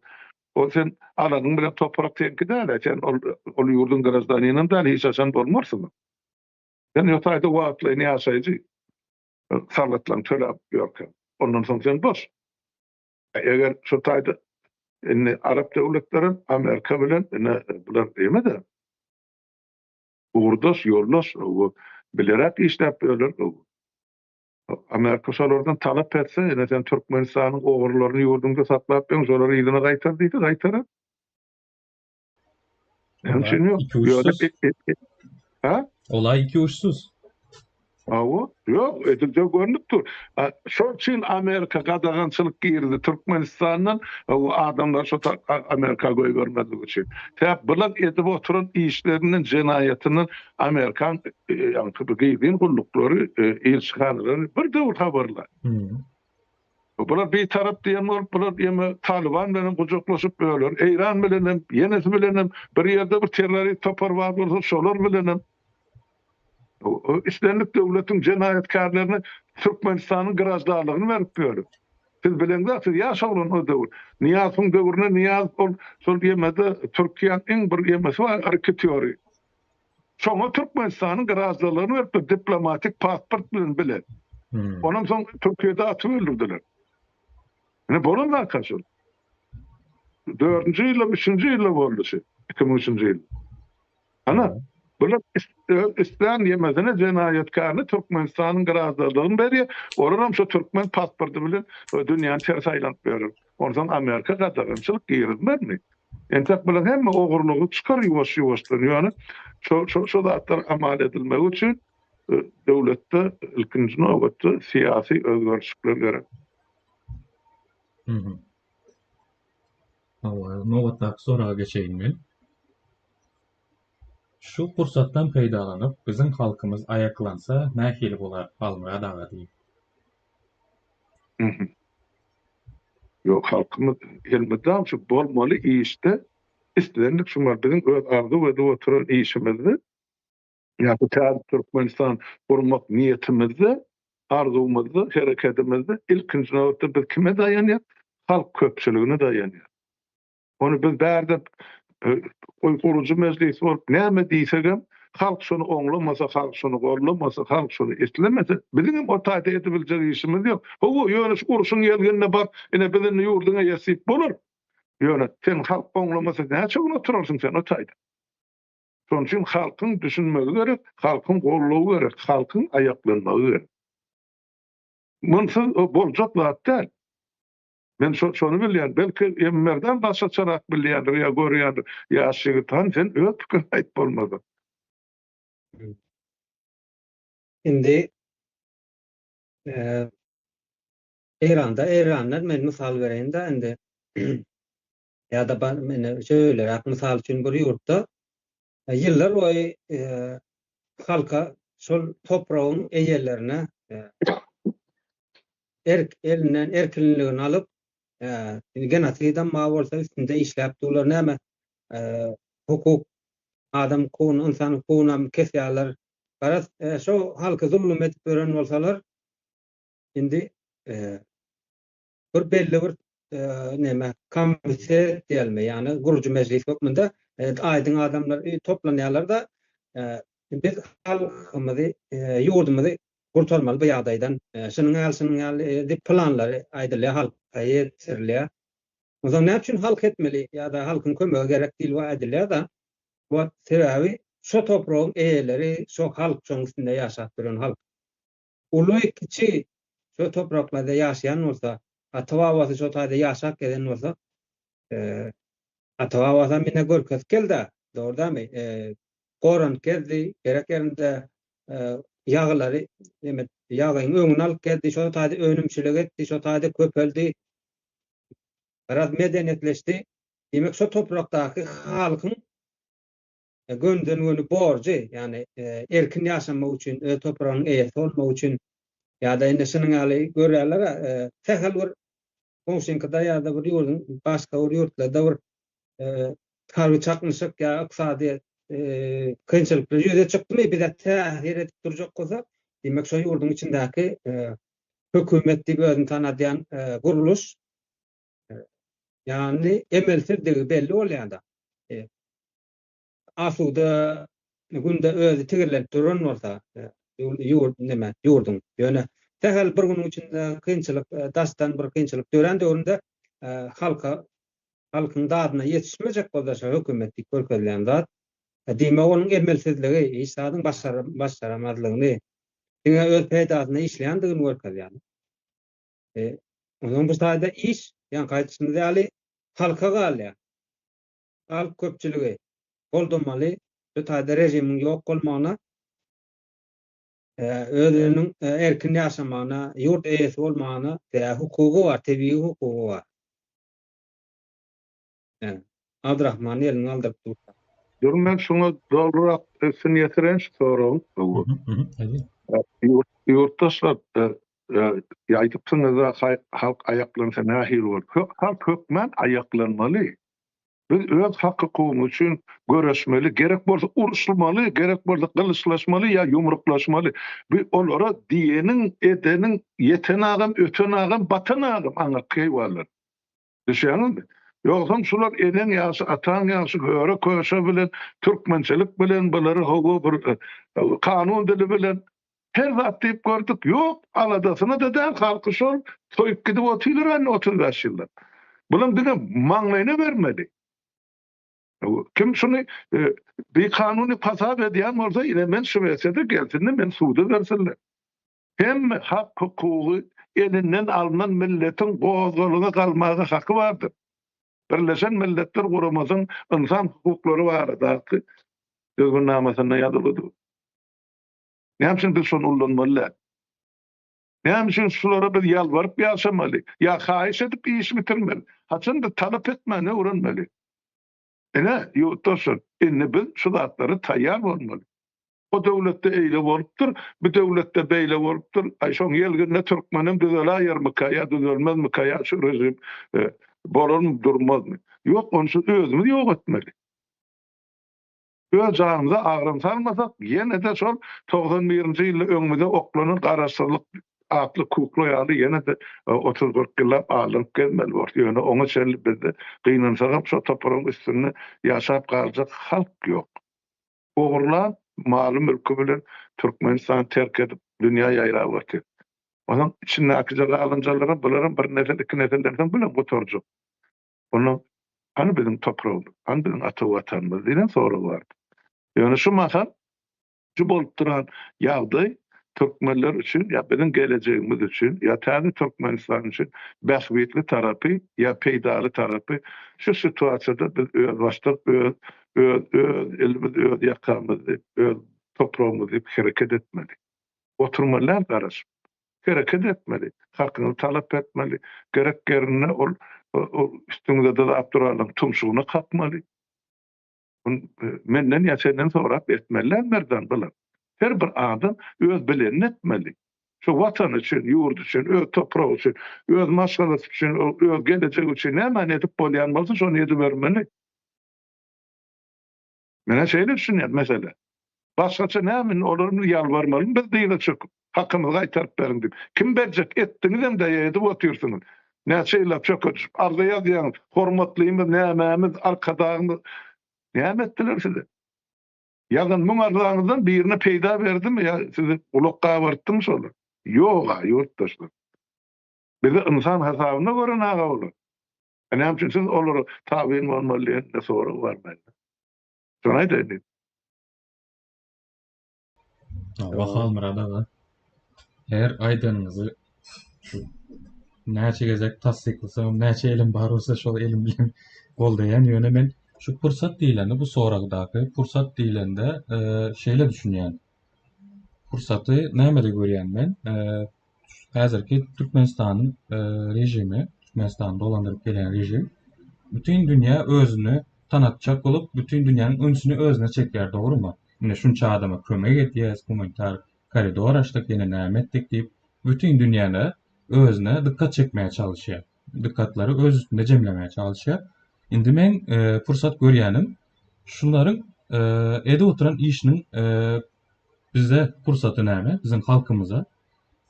O sen alanyň bilen toprak seňki däl-ä, sen ol ol ýurduň graždaninam däl, hiç haçan bolmarsyň. Sen o taýda wagtlaýyn ýaşaýjy, salgytlaryňy töläp ýörkäň. Ondan soň sen boş. Eger şu taýda indi arap döwletlerem Amerika bilen ine bular eme-de ugurdaş, ýoldaş, bileräk işläp ýörler. Amerika şolardan talap etse, ine sen Türkmenistanyň ogurlaryny ýurduňda saklap ýöň, şolary yzyna gaýtar diýse, gaýtarar. Näme üçin ýok? Ýöne Ha? Olay ikiuçsuz. Hawa, ýok, edil görnüp dur. Şol üçin Amerika gadagançylyk girdi Türkmenistandan o adamlar şo Amerika goýbermezlik üçin. Sebäp bular edip oturan işlerinden, jenaýatyndan Amerikan ýaňky bu gizlin gulluklary, ilçihanalary bir döwür habarly. Bular bitarap diýen bolup, bular ýeme Talyban bilen hem gujaklaşyp ýörler, Eýran bilen hem, ýenesi bilen hem, bir ýerde bir terrorist topar bar bolsa şolar bilen hem. Islendik döwletiň jenaýatkärlerine Türkmenistanyň graždanlygyny berip ýör. Siz bileňzok, siz ýaş oglan o döwür. Nyýazowyň döwründe Nyýazow ol şol ýemede Türkiýäň iň bir ýemesi bar, reketýory. Şoňa Türkmenistanyň graždanlygyny beripdir diplomatik pasport bilen bile. Ondan soň Türkiýede atyp öldürdiler. Ine bolan waka şol. Dördünji ýylda, üçünji ýylda boldy şu. 2003-nji ýyl. Ana. Bular öz islän ýemesine jenaýatkärini Türkmenistanyň graždanlygyny berýär. Olaram şo türkmen pasporty bilen dünýäni ters aýlanyp ýörer. Onsoň Amerika gadagançylyk girizmezmi? Entek bular hemme ogurlygy çykar ýuwaş-ýuwaşdan. Ýöne şo şo şo zatlar amal edilmegi üçin döwletde ilkinji nobatda syýasy özgerişikler gerek. Hawa, nobatdaky soraga geçeýin men. Şu pursatdan peýdalanyp, biziň halkymyz aýaklansa nähili bolar, Halmyrat aga diýip. Ýok, halkymyz elmydam şu bolmaly işde islendik şu biziň öz arzuw edip oturan işimizde ýa bu täze Türkmenistan gurmak niýetimizde, arzuwymyzda, hereketimizde ilkinji nobatda biz kime daýanýas? Halk köpçüligine daýanýas. Ony biz bärde gurujy mejlis bolup näme diýsegem, halk şony oňlamasa, halk şony gollamasa, halk şony islemese, biziňem o taýda edibiljek işimiz ýok. Hawa, ýöne şu urşuň ýelginine bak, ine biz indi ýurduň eýesi diýip bolar. Ýöne sen halk oňlamasa näçe gün oturarsyň sen o taýda? Şonuň üçin halkyň düşünmegi gerek, halkyň goldawy gerek, halkyň aýaklanmagy gerek. Munsyz boljak zat däl. Men şo şony bilýän. Belki Emmerden başgaçarak bilýändir ýa görýändir. Ýaş ýigit han sen öz pikiriňi aýt bolmasa. Indi Eýranda Eýrandan men mysal bereýin-de indi ýa-da indi şöýleräk mysal üçin bir ýurtda ýyllar boýu halka şol topragyň eýelerine erk elinden erkinligini alyp, indi genosidem bar bolsa üstünde işläp durlar näme hukuk adam hukugyny ynsan hukugynam kesýärler. Garaz şo halky zullum edip ýören bolsalar indi bir belli bir näme komitet diýelmi ýagny gurujy mejlis hökmünde aýdyň adamlar toplanýarlar-da biz halkymyzy ýurdumyzy gurtarmaly bu ýagdaýdan. Şunuň ýaly, şunuň ýaly diýip planlary aýdylýar, halka ýetirilýär. Onsoň näme üçin halk etmeli ýa-da halkyň kömegi gerek diýlip aýdylýar-da. Bu sebäbi şo topragyň eýeleri şo halk, şoň üstünde ýaşap ýören halk. Uly, kiçi şo topraklarda ýaşaýan bolsa, ata-babasy şo taýda ýaşap gezen bolsa, ata-babasam ine görkezip geldi-ä, dogry dälmi? Goranyp gezdi, gerek ýerinde ýagylary neme ýagyň öňüni alyp geldi, şo taýda önümçilik etdi, şo taýda köpeldi. Biraz medeniýetleşdi. Diýmek, şo toprakdaky halkyň gönden-göni borjy, ýagny erkin ýaşamak üçin, öz topragynyň eýesi bolmak üçin ýa-da indi şunuň ýaly görýärler-ä, sähel bir goňşyňkyda ýa-da bir ýurduň başga bir ýurtlarda bir harby çaknyşyk ýa ykdysady kynçylyklar ýüze çykdymy, bize täsir edip durjak bolsa, diýmek, şo ýurduň içindäki hökümet diýip özüni tanadýan gurluş, ýagny emelsizdigi belli bolýar-da. Asuda günde özi tigirlenip duran bolsa, ýurt neme, ýurduň. Ýöne sähel bir günüň içinde kynçylyk, daşdan bir kynçylyk dörän döwründe halka halkyň dadyna ýetişmejek bolsa şo hökümet diýip görkezilýän zat, diýmek onuň emelsizligi, hiç zadyň başaramazlygyny, diňe öz peýdasyna işleýändigini görkezýär. Onsoň bu taýda iş, ýaňky aýdyşymyz ýaly, halka galýar. Halk köpçüligi goldamaly, bu taýda režimiň ýok bolmagyna, özüniň erkin ýaşamagyna, ýurt eýesi bolmagyna hukugy bar, tebigy hukugy bar. Abdyrahman elini galdyryp dur. Dur men şuňa dolurak üstüni ýetireýin şu soragyň. Ýurtdaşlar aýdypsyňyzda halk aýaklansa nähili bolar? Halk hökmän aýaklanmaly. Biz öz hak-hukugymyz üçin göreşmeli, gerek bolsa uruşmaly, gerek bolsa gylyçlaşmaly ýa ýumruklaşmaly. Bu olara diýeniň, edeniň ýeten agam, öten agam, batan agam aňyrky keýwanlar. Düşýäňizmi? Ýogsam şular eneň ýagşy, ataň ýagşy, höre-köşe bilen, türkmençilik bilen, bulary hawa bir kanun dili bilen her zat diýip gördük. Ýok, aladasyna-da däl, halky şol soýup gidip otyrlar indi 35 ýyldan. Bulaň diňe maňlaýyna bermeli. Kim şuny bikanuny hasap edýän bolsa, ine men Şwesiýada gelsin-de meni suda bersinler. Hemme hak-hukugy elinden alnan milletiň gozgalaňa galmaga haky bardyr. Birleşen Milletler Guramasynyň ynsan hukuklary baradaky düzgünnamasynda ýazylydyr. Näme üçin biz şony ullanmaly däl? Näme üçin şulara biz ýalbaryp ýaşamaly ýa haýyş edip iş bitirmeli? Haçan biz talap etmäni öwrenmeli? Ine, ýurtdaşlar, indi biz şu zatlara taýýar bolmaly. O döwletde eýle bolupdyr, bu döwletde beýle bolupdyr. Aý, şoň ýelginde türkmenem düzeläýermika ýa düzelmezmika ýa şu režim bolarmy, durmazmy? Ýok, ony şu özümiz ýok etmeli. Öz janymyza agram salmasak, ýene-de şol 91-nji ýylda öňümize oklanan garaşsyzlyk atly kukla ýaly ýene-de otuz-kyrk ýyllap aldanyp gezmeli borus. Ýöne oňa çenli bizde gynansagam şo topragyň üstünde ýaşap galjak halk ýok. Ogurlan maly-mülki bilen Türkmenistany terk edip, dünýä ýaýrap otyr. Onuň içindäkije galynjalaram bularam bir nesil, iki nesilden soň bulam gutarjak. Onda hany biziň topragymyz, hany biziň ata Watanymyz diýlen sorag bardy. Ýöne şu mahal şu bolup duran ýagdaý türkmenler üçin ýa biziň gelejegimiz üçin ýa täze Türkmenistan üçin bähbitli tarapy ýa peýdaly tarapy şu situasiýada biz özbaşdak öz öz öz elimiz öz ýakamyz diýip öz topragymyz diýip hereket etmeli. Oturmaly däl garaşyp. Hereket etmeli, hakyňyzy talap etmeli, gerek ýerinde ol üstüňize dyzap duranlaryň tumşugyna kakmaly. Menden ýa senden sorap etmeli däl Merdan bular. Her bir adam öz bilenini etmeli. Şu watany üçin, ýurdy üçin, öz topragy üçin, öz maşgalasy üçin, öz gelejegi üçin nämäni edip bolýan bolsa şony edibermeli. Men-ä şeýle düşünýän meselä. Başgaça näme indi olara indi ýalbarmalymy biz dyza çöküp, hakymyzy gaýtaryp beriň diýip. Kim berjek, etdiňizem-dä ýa edip otyrsyňyz. Näçe ýyllap çöke düşüp arza ýazýaňyz, hormatlymyz, nämämiz, arkadagymyz. Näme etdiler size? Ýazan müň arzaňyzdan birine peýda berdimi ýa sizi gulak gabartdymy şolar? Ýog-a, ýurtdaşlar. Bizi ynsan hasabynda gören aga olar. Näme üçin siz olara tabyn bolmaly diýen sorag bar mende. Şony aýdaýyn diýdim. Hawa Halmyrat aga. Her aýdanyňyzy şu näçe gezek tassyklasam, näçe elim bar bolsa şol elim bilen goldaýan. Ýöne men şu pursat diýlende bu soragdaky pursat diýlende şeýle düşünýän. Pursaty nämede görýän men? Häzirki Türkmenistanyň režimi, Türkmenistany dolandyryp gelýän režim bütin dünýä özüni tanatjak bolup, bütin dünýäniň ünsüni özüne çekýär, dogrumy? Ine şunça adama kömek edýäs, gumanitar koridor açdyk, ýene näme etdik diýip, bütin dünýäne özüne dykgat çekmäge çalyşýar. Dykgatlary öz üstünde jemlemäge çalyşýar. Indi meň pursat görýänim, şunlaryň edip oturan işiniň bize pursaty näme, biziň halkymyza?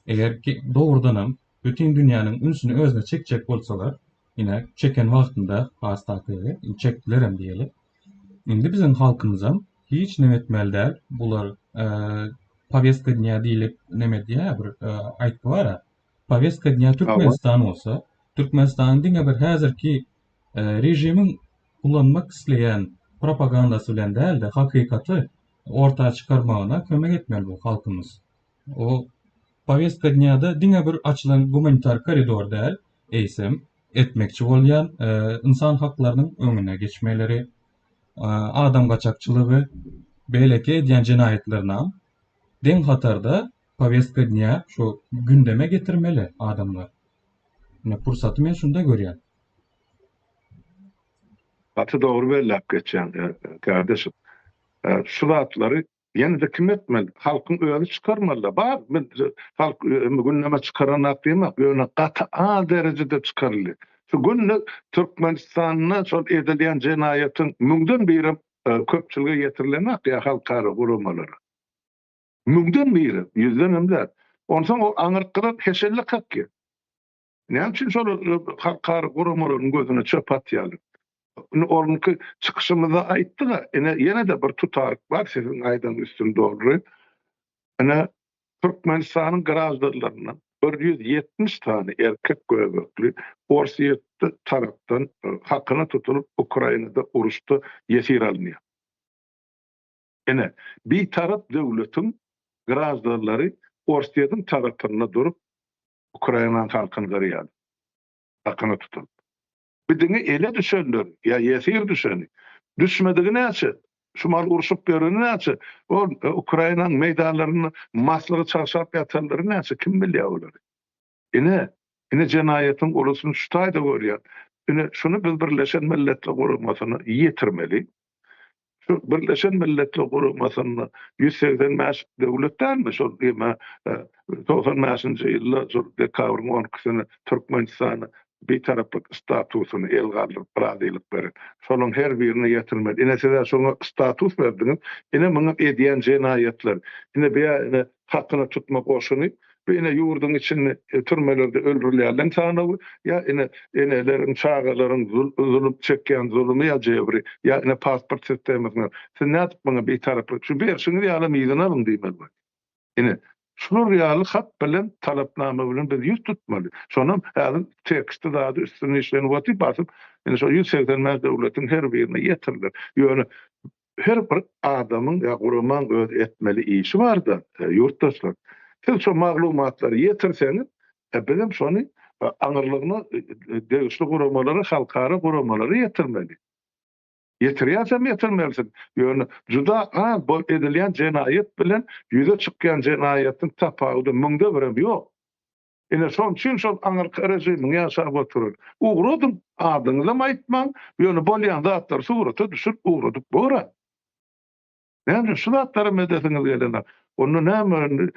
Eger dogrudanam bütin dünýäniň ünsüni özüne çekjek bolsalar, ine, çeken wagtynda has takygy, çekdilerem diýeli. Indi biziň halkymyzam hiç neme etmeli däl, bular powestka dnýa diýlip neme edýär, bir aýtgy bar-a. Powestka dnýa Türkmenistan bolsa, Türkmenistanyň diňe bir häzirki režimiň ulanmak isleýän propagandasy bilen däl-de, hakykaty orta çykarmagyna kömek etmeli bu halkymyz. O powestka dnýada diňe bir açylan gumanitar koridor däl, eýsem, etmekçi bolýan ynsan haklarynyň öňüne geçmeleri, adam gaçakçylygy, beýleki edýän jenaýatlarynam deň hatarda powestka dnýa şu gündeme getirmeli adamlar. Ine pursaty men şunda görýän. Gaty dogry belläp geçýäň kärdeşim. Şu zatlary ýene-de kim etmeli? Halkyň özi çykarmaly-da. Bar, halk gündeme çykaranok diýmek, ýöne gaty az derejede çykarylýar. Şu günde Türkmenistanda şol edilýän jenaýatyň müňden birem köpçülige ýetirilenok ýa halkara guramalara. Müňden biri, ýüzdenem däl. Onsoň ol aňyrkylar heşelle kakýar. Näme üçin şol halkara guramalaryň gözüne çöp atýarlar? Indi onuňky çykyşymyzda aýtdyk-a, ine ýene-de bir tutaryk bar, siziň aýdan üstüni dolduryp. Ine Türkmenistanyň graždanlaryndan. 170 sany erkek göbekli Orsýetde tarapdan hakyna tutulyp Ukrainada uruşda ýesir alynýar. Ine, bitarap döwletiň graždanlary Orsýetiň tarapynda durup Ukrainanyň halkyny gyrýarlar. Hakyna tutulyp. Bi diňe ele düşenler ýa ýesir düşeni. Düşmedigi näçe? Şu mal urşup ýöreni näçe? Ol Ukrainanyň meýdanlarynda maslygy çagşap ýatanlary näçe? Kim bilýär olary? Ine, ine jenaýatyň ulusyny şu taýda görýän. Ine, şuny biz Birleşen Milletler Guramasyna ýetirmeli. Şu Birleşen Milletler Guramasynda 185 döwlet dälmi? Şol ýeme 95-nji ýylda şol dekabryň on ikisine Türkmenistana Bitaraplyk statusyny el galdyryp razylyk beren. Şolaň her birine ýetirmeli. Ine siz-ä şoňa status berdiňiz. Ine munuň edýän jenaýatlary. Ine bu ýa ine hakyna tutma goşuny, bu ine ýurduň içinde türmelerde öldürilýänleň sanawy, ýa ine eneleriň, çagalaryň zulum çekýän zulumy ýa jebri, ýa ine pasport sistemasyna. Siz nädip muňa bitaraplyk, şu berşiňiz ýalam yzyna alyň diýmeli bolýar. Ine, şular ýaly hat bilen, talapnama bilen biz ýüz tutmaly. Şonam häzir teksti zady üstünde işlenip otyr, basyp, ine şo 185 döwletiň her birine ýetiriler. Ýöne her bir adamyň ýa guramaň öz etmeli işi bar-da, ýurtdaşlar. Siz şo maglumatlary ýetirseňiz, e, bizem şony aňyrlygyna degişli guramalara, halkara guramalara ýetirmeli. Ýetirýäsem ýetirmelisiň. Ýöne juda az bu edilýän jenaýat bilen ýüze çykýan jenaýatyň tapawudy müňde birem ýok. Ine şoň üçin şol aňyrky režimiň ýaşap oturan. Ugradyň, adyňyzam aýtmaň, ýöne bolýan zatlary surata düşürip ugradyp bor-a. Näme üçin şu zatlaram edesiňiz gelenok? Onda näme indi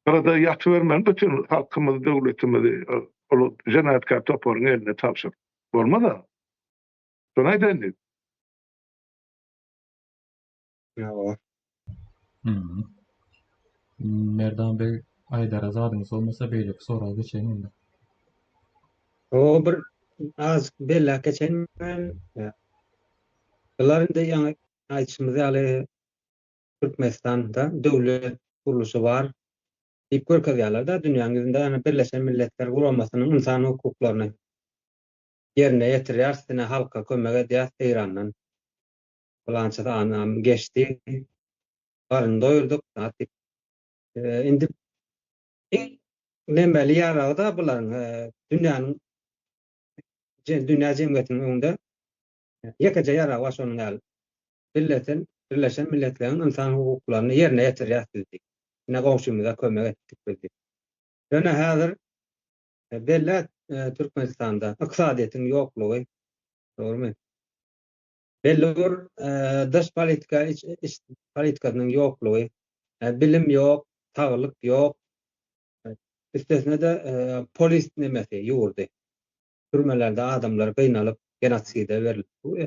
Gyrada ýatybermeli bütin halkymyzy döwletimizi ol jenaýatkär toparyň eline tabşyryp bolmaz-a. Şony aýdaýyn diýdim. Hawa. Merdan beg aýdara zadyňyz bolmasa beýleki soraga geçeýin onda. Hawa bir azajyk belläp geçeýin men. Bular indi ýaňy aýdyşymyz ýaly Türkmenistanda döwlet gurluşy bar diýip görkezýärler-de, dünýäniň ýüzünde ýagny Birleşen Milletler Guramasynyň ynsan hukuklaryny ýerine ýetirýäris, ine halka kömek edýäris Eýrandan pylança sany geçdi, garyny doýurdyk zat diýip. Indi iň nemeli ýaragy-da bularyň dünýäniň dünýä jemgyýetiniň öňünde Ýekeje ýaragy bar şonuň ýaly. Birleşen Birleşen Milletleriň ynsan hukuklaryny ýerine ýetirýäs biz diýip. Ine goňşymyza kömek etdik biz diýip. Ýöne häzir belli Türkmenistanda ykdysadyýetiň ýoklugy, dogrumy? Belli bir dış politika, iç iç politikasynyň ýoklugy, bilim ýok, saglyk ýok. Üstesine-de polis nemesi ýurdy. Türmelerde adamlar gynalyp genoside berilip bu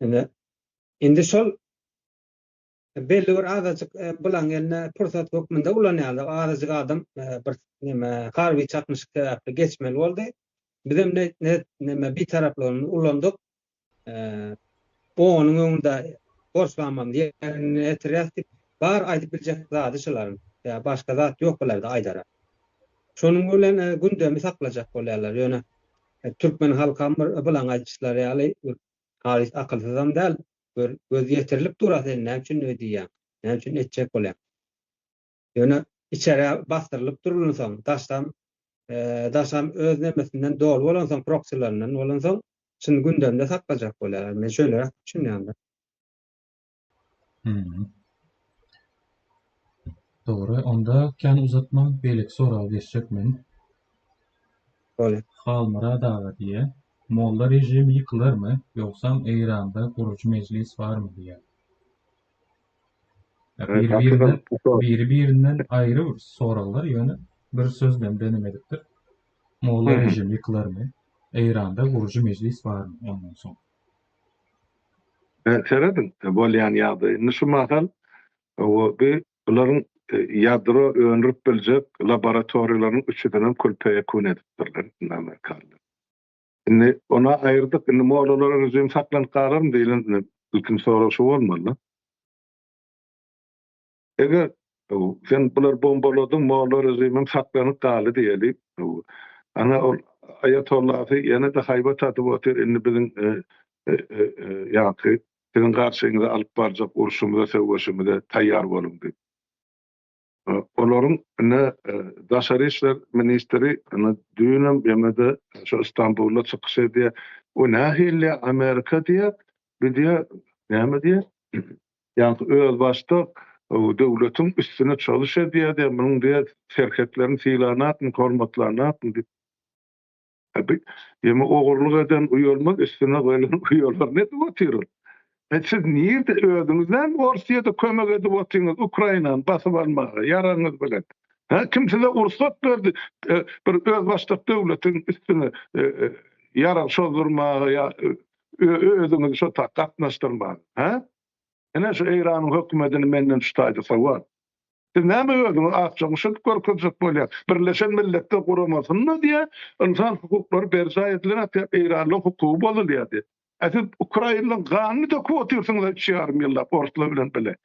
ine indi şol belli bir azajyk bulaň eline pursat hökmünde ulanýarlar. Azajyk adam bir neme harby çaknyşyk sebäpli geçmeli boldy. Bizem ne ne neme bitaraplygymyzy ulandyk. Onuň öňünde borçnamamyzy ýerine ýetirýäs diýip, bar aýdyp biljek zady şularyň. Ýa başga zat ýok bularda aýdara. Şonuň bilen gündemi saklajak bolýarlar. Ýöne türkmen halkam bir bulaň aýdyşlary ýaly bir halys akylsyzam däl. Bir göz ýetirilip dur-a sen näme üçin öý diýýäň, näme üçin etjek bolýaň. Ýöne içerä basdyrylyp durulynsoň, daşam daşam öz nemesinden doly bolansoň, proksilerinden bolansoň, Şuny gündemde saklajak bolýarlar. Men şöýleräk düşünýän-de. Hmm. Dogry, onda kän uzatman beýleki soraga geçjek men. Bolýar. Halmyrat aga diýýär, Molla režimi ýykylarmy, ýogsam Eýranda gurujy mejlis barmy diýýär. Biri-birinden biri-birinden aýry bir soraglar, ýöne bir sözlem denem edipdir. Molla režimi ýykylarmy? Eýranda gurujy mejlis barmy ondan soň? Serediň, bolýan ýagdaý. Indi şu mahal bu bularyň ýadro öndürip biljek laboratoriýalarynyň üçüsinem kül-peýekun edipdirler indi amerikalylar. Indi ony aýyrdyk, indi mollalara režim saklanyp galarmy diýlen ilkinji sorag şu bolmaly. Eger. Sen bular bombaladyň, molla režimem saklanyp galdy diýeli. Ana ol aýatollasy ýene-de haýbat atyp otyr, indi biziň ýaňky siziň garşyňyza alyp barjak urşumyza, söweşimize taýýar boluň diýip. Olaryň ine daşary işler ministri ine düýnem ýene-de şu Istanbulda çykyş edýär. O nähili Amerika diýýär, bi diýýär, näme diýýär? Ýaňky özbaşdak döwletiň üstüne çozuş edýär diýýär, munuň diýýär serhetlerini sylanakmy, hormatlanakmy diýip. Bi ýeme ogurlyk eden uýalmaz, üstüne goýlan uýalar ne edip otyr ol? E siz nirde özüňiz näme Orsýede kömek edip otyňyz Ukrainany basyp almaga ýaragyňyz bilen? Hä kim size ursat berdi bir özbaşdak döwletiň üstüne ýarag çozdurmaga ýa özüňizi şo tak gatnaşdyrmaga? Hä? Ine şu Eýranyň hökümedini menden şu taýda sowal. Siz näme özüňizi akja guş edip görkezjek bolýaň? Birleşen Milletler Guramasynda diýýär, ynsan hukuklary berjaý edilenok diýýär, eýranlyň hukugy bozulýar diýýär. A siz ukrainliň ganyny döküp otyrsyňyz üç ýarym ýyllap orslar bilen bile.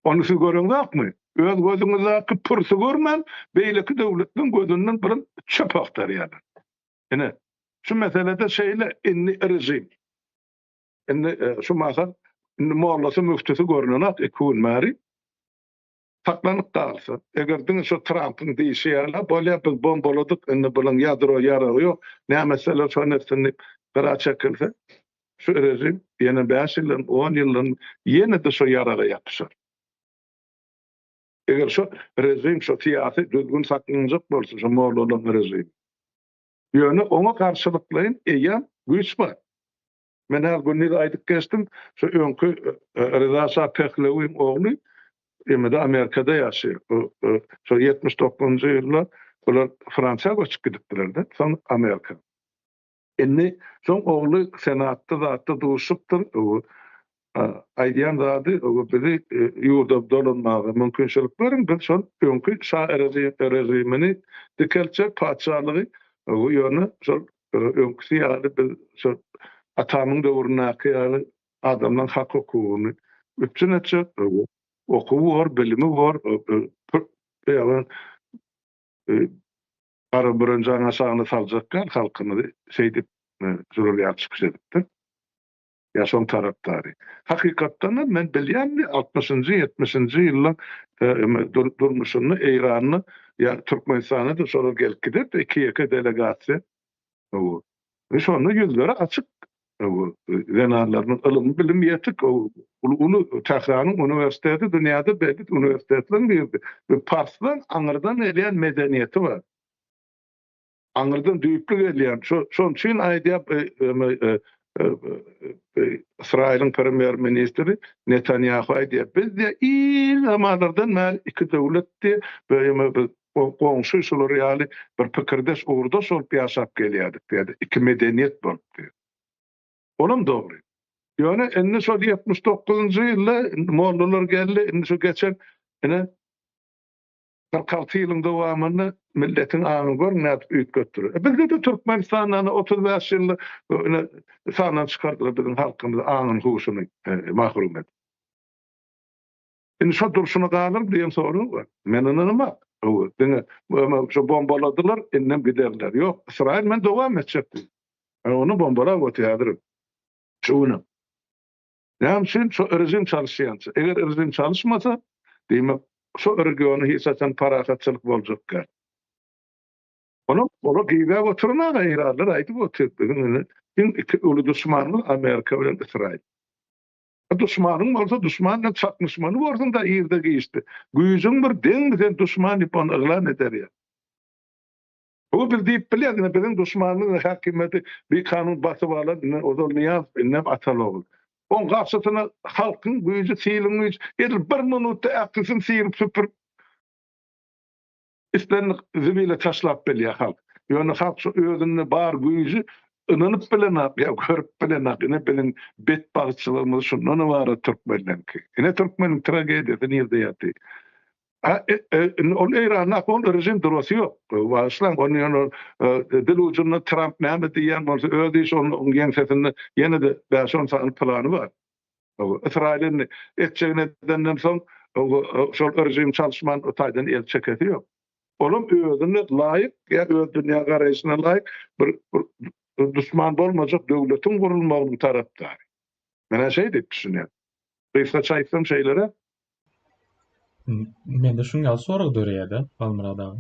Ony siz göreňzokmy? Öz gözüňizdäki pürsi görmän, beýleki döwletleriň gözünden bir çöp agtarýarlar. Ine, şu meselede şeýle indi režim. Indi şu mahal indi mollasy müftüsi görnenok iki gün bäri. Saklanyp galsa, eger diňe şu Trampyň diýşi ýaly, bolýa biz bombaladyk, indi bulaň ýadro ýaragy ýok, näme etseler şony etsin diýip gyra çekilse, şu režim ýene bäş ýyldan, on ýyldan ýene-de şo ýaraga ýapyşar. Eger şo režim, şo syýasy düzgün saklanjak bolsa, şo mollalaryň režimi. Ýöne oňa garşylyklaýyn eýýäm güýç bar. Men häzir gündiz aýdyp geçdim, şu öňki Reza şa Pehlewiň ogly indi-de Amerikada ýaşaýar. Şo 79-njy ýylda bular Fransiýa göçüp gidipdiler-de, soň Amerika. Indi şoň ogly Senatda zatda duşupdyr. Aýdýan zady, bizi ýurda dolanmaga mümkinçilik beriň, biz şol öňki şa režimini dikeltjek, patyşalygy, ýöne şol Öňküsi ýaly biz şol atamyň döwründäki ýaly adamlaryň hak-hukugyny üpjün etjek. Okuwy bor, bilimi bor. Gara bürenjäň aşagyna saljak däl halkymyzy şeýdip şular ýaly çykyş edipdir. Ýa şoň tarapdary. Hakykatdan hem men bilýän altmyşynjy, ýetmişinji ýyllaň durmuşynda Eýranda ýa Türkmenistana-da şolar gelip giderdi, iki-ýeke delegasiýa. We şonda ýüzleri açyk zenanlarynyň ylym bilimi ýetik, uly Tähranyň uniwersiteti dünýäde belli uniwersitetleriň biridi. We parsdan aňyrdan gelýän medeniýeti bar. Aňyrdan düýpli gelýän. Şo şonuň üçin aýdýar Ysraýylyň premýer ministri Netanýahu aýdýar, biz diýýär ir zamanlardan bäri iki döwlet diýýär, we biz goňşy şular ýaly bir pikirdeş, ugurdaş bolup ýaşap gelýärdik diýýär, iki medeniýet bolup diýýär. Olam dogry. Ýöne indi şol 79-njy ýylda mollalar geldi, indi şu geçen ine 46 ýylyň dowamynda milletiň aňyny görüň nädip üýtgetdiler. E, bizde-de Türkmenistanda 35 ýylda ine sandan çykardylar biziň halkymyzy aňyny huşuny e, mahrum edip. Indi şo durşuna galar diýen sorag bar. Men ynanamok. Diňe şo bombaladylar, indem giderler. Ýok, Ysraýyl men dowam etjek diýdi. Ony bombalap otyr häzir. Şu günem. Näme üçin? Şo režim çalyşýança. Eger režim çalyşmasa, diýmek, şo regionda hiç haçan parahatçylyk boljak däl. Olam olar gizläp oturan-a eýranlar aýdyp otyr, biziň indi iň iki uly duşmanymyz Amerika bilen Ysraýyl. Duşmanyň bolsa duşman bilen çaknyşmaly borsuň-da irde-giçde. Güýjüň bir deňmi sen duşman diýip ony yglan eder ýaly. Bu biz diýip bilýäris, ine biziň duşmanymyz häkimiýeti bikanun basyp alan ine ozal Nyýazow, indem Ataly-ogul. Oň garşysyna halkyň güýji, siliň güýji edil bir minutda ählisini syryp-süpürip islendik zibile taşlap bilýär halk. Ýöne halk şu özünde bar güýji ynanyp bilenok ýa görüp bilenok. Ine biziň betbagtçylygymyz şundan ybarat türkmenleňki. Ine türkmeniň tragediýasy nirde ýatyr. Indi ol Eýrandaky ol režim durasy ýok. Bagyşlaň, ony ýöne dil ujunda Tramp näme diýýän bolsa öz işi onuň ýeňsesinde ýene-de bäş-on sany plany bar. Ysraýyl indi etjegini edenden soň. şol režim çalyşman o taýdan el çekesi ýok. Olam özüne laýyk ýa öz dünýä garaýşyna laýyk bir duşman bolmajak döwletiň gurulmagynyň tarapdary. Men-ä şeý diýip düşünýän. Gysgaça aýtsam şeýlere. Mende şuň ýaly sorag döreýär-de, Halmyrat aga.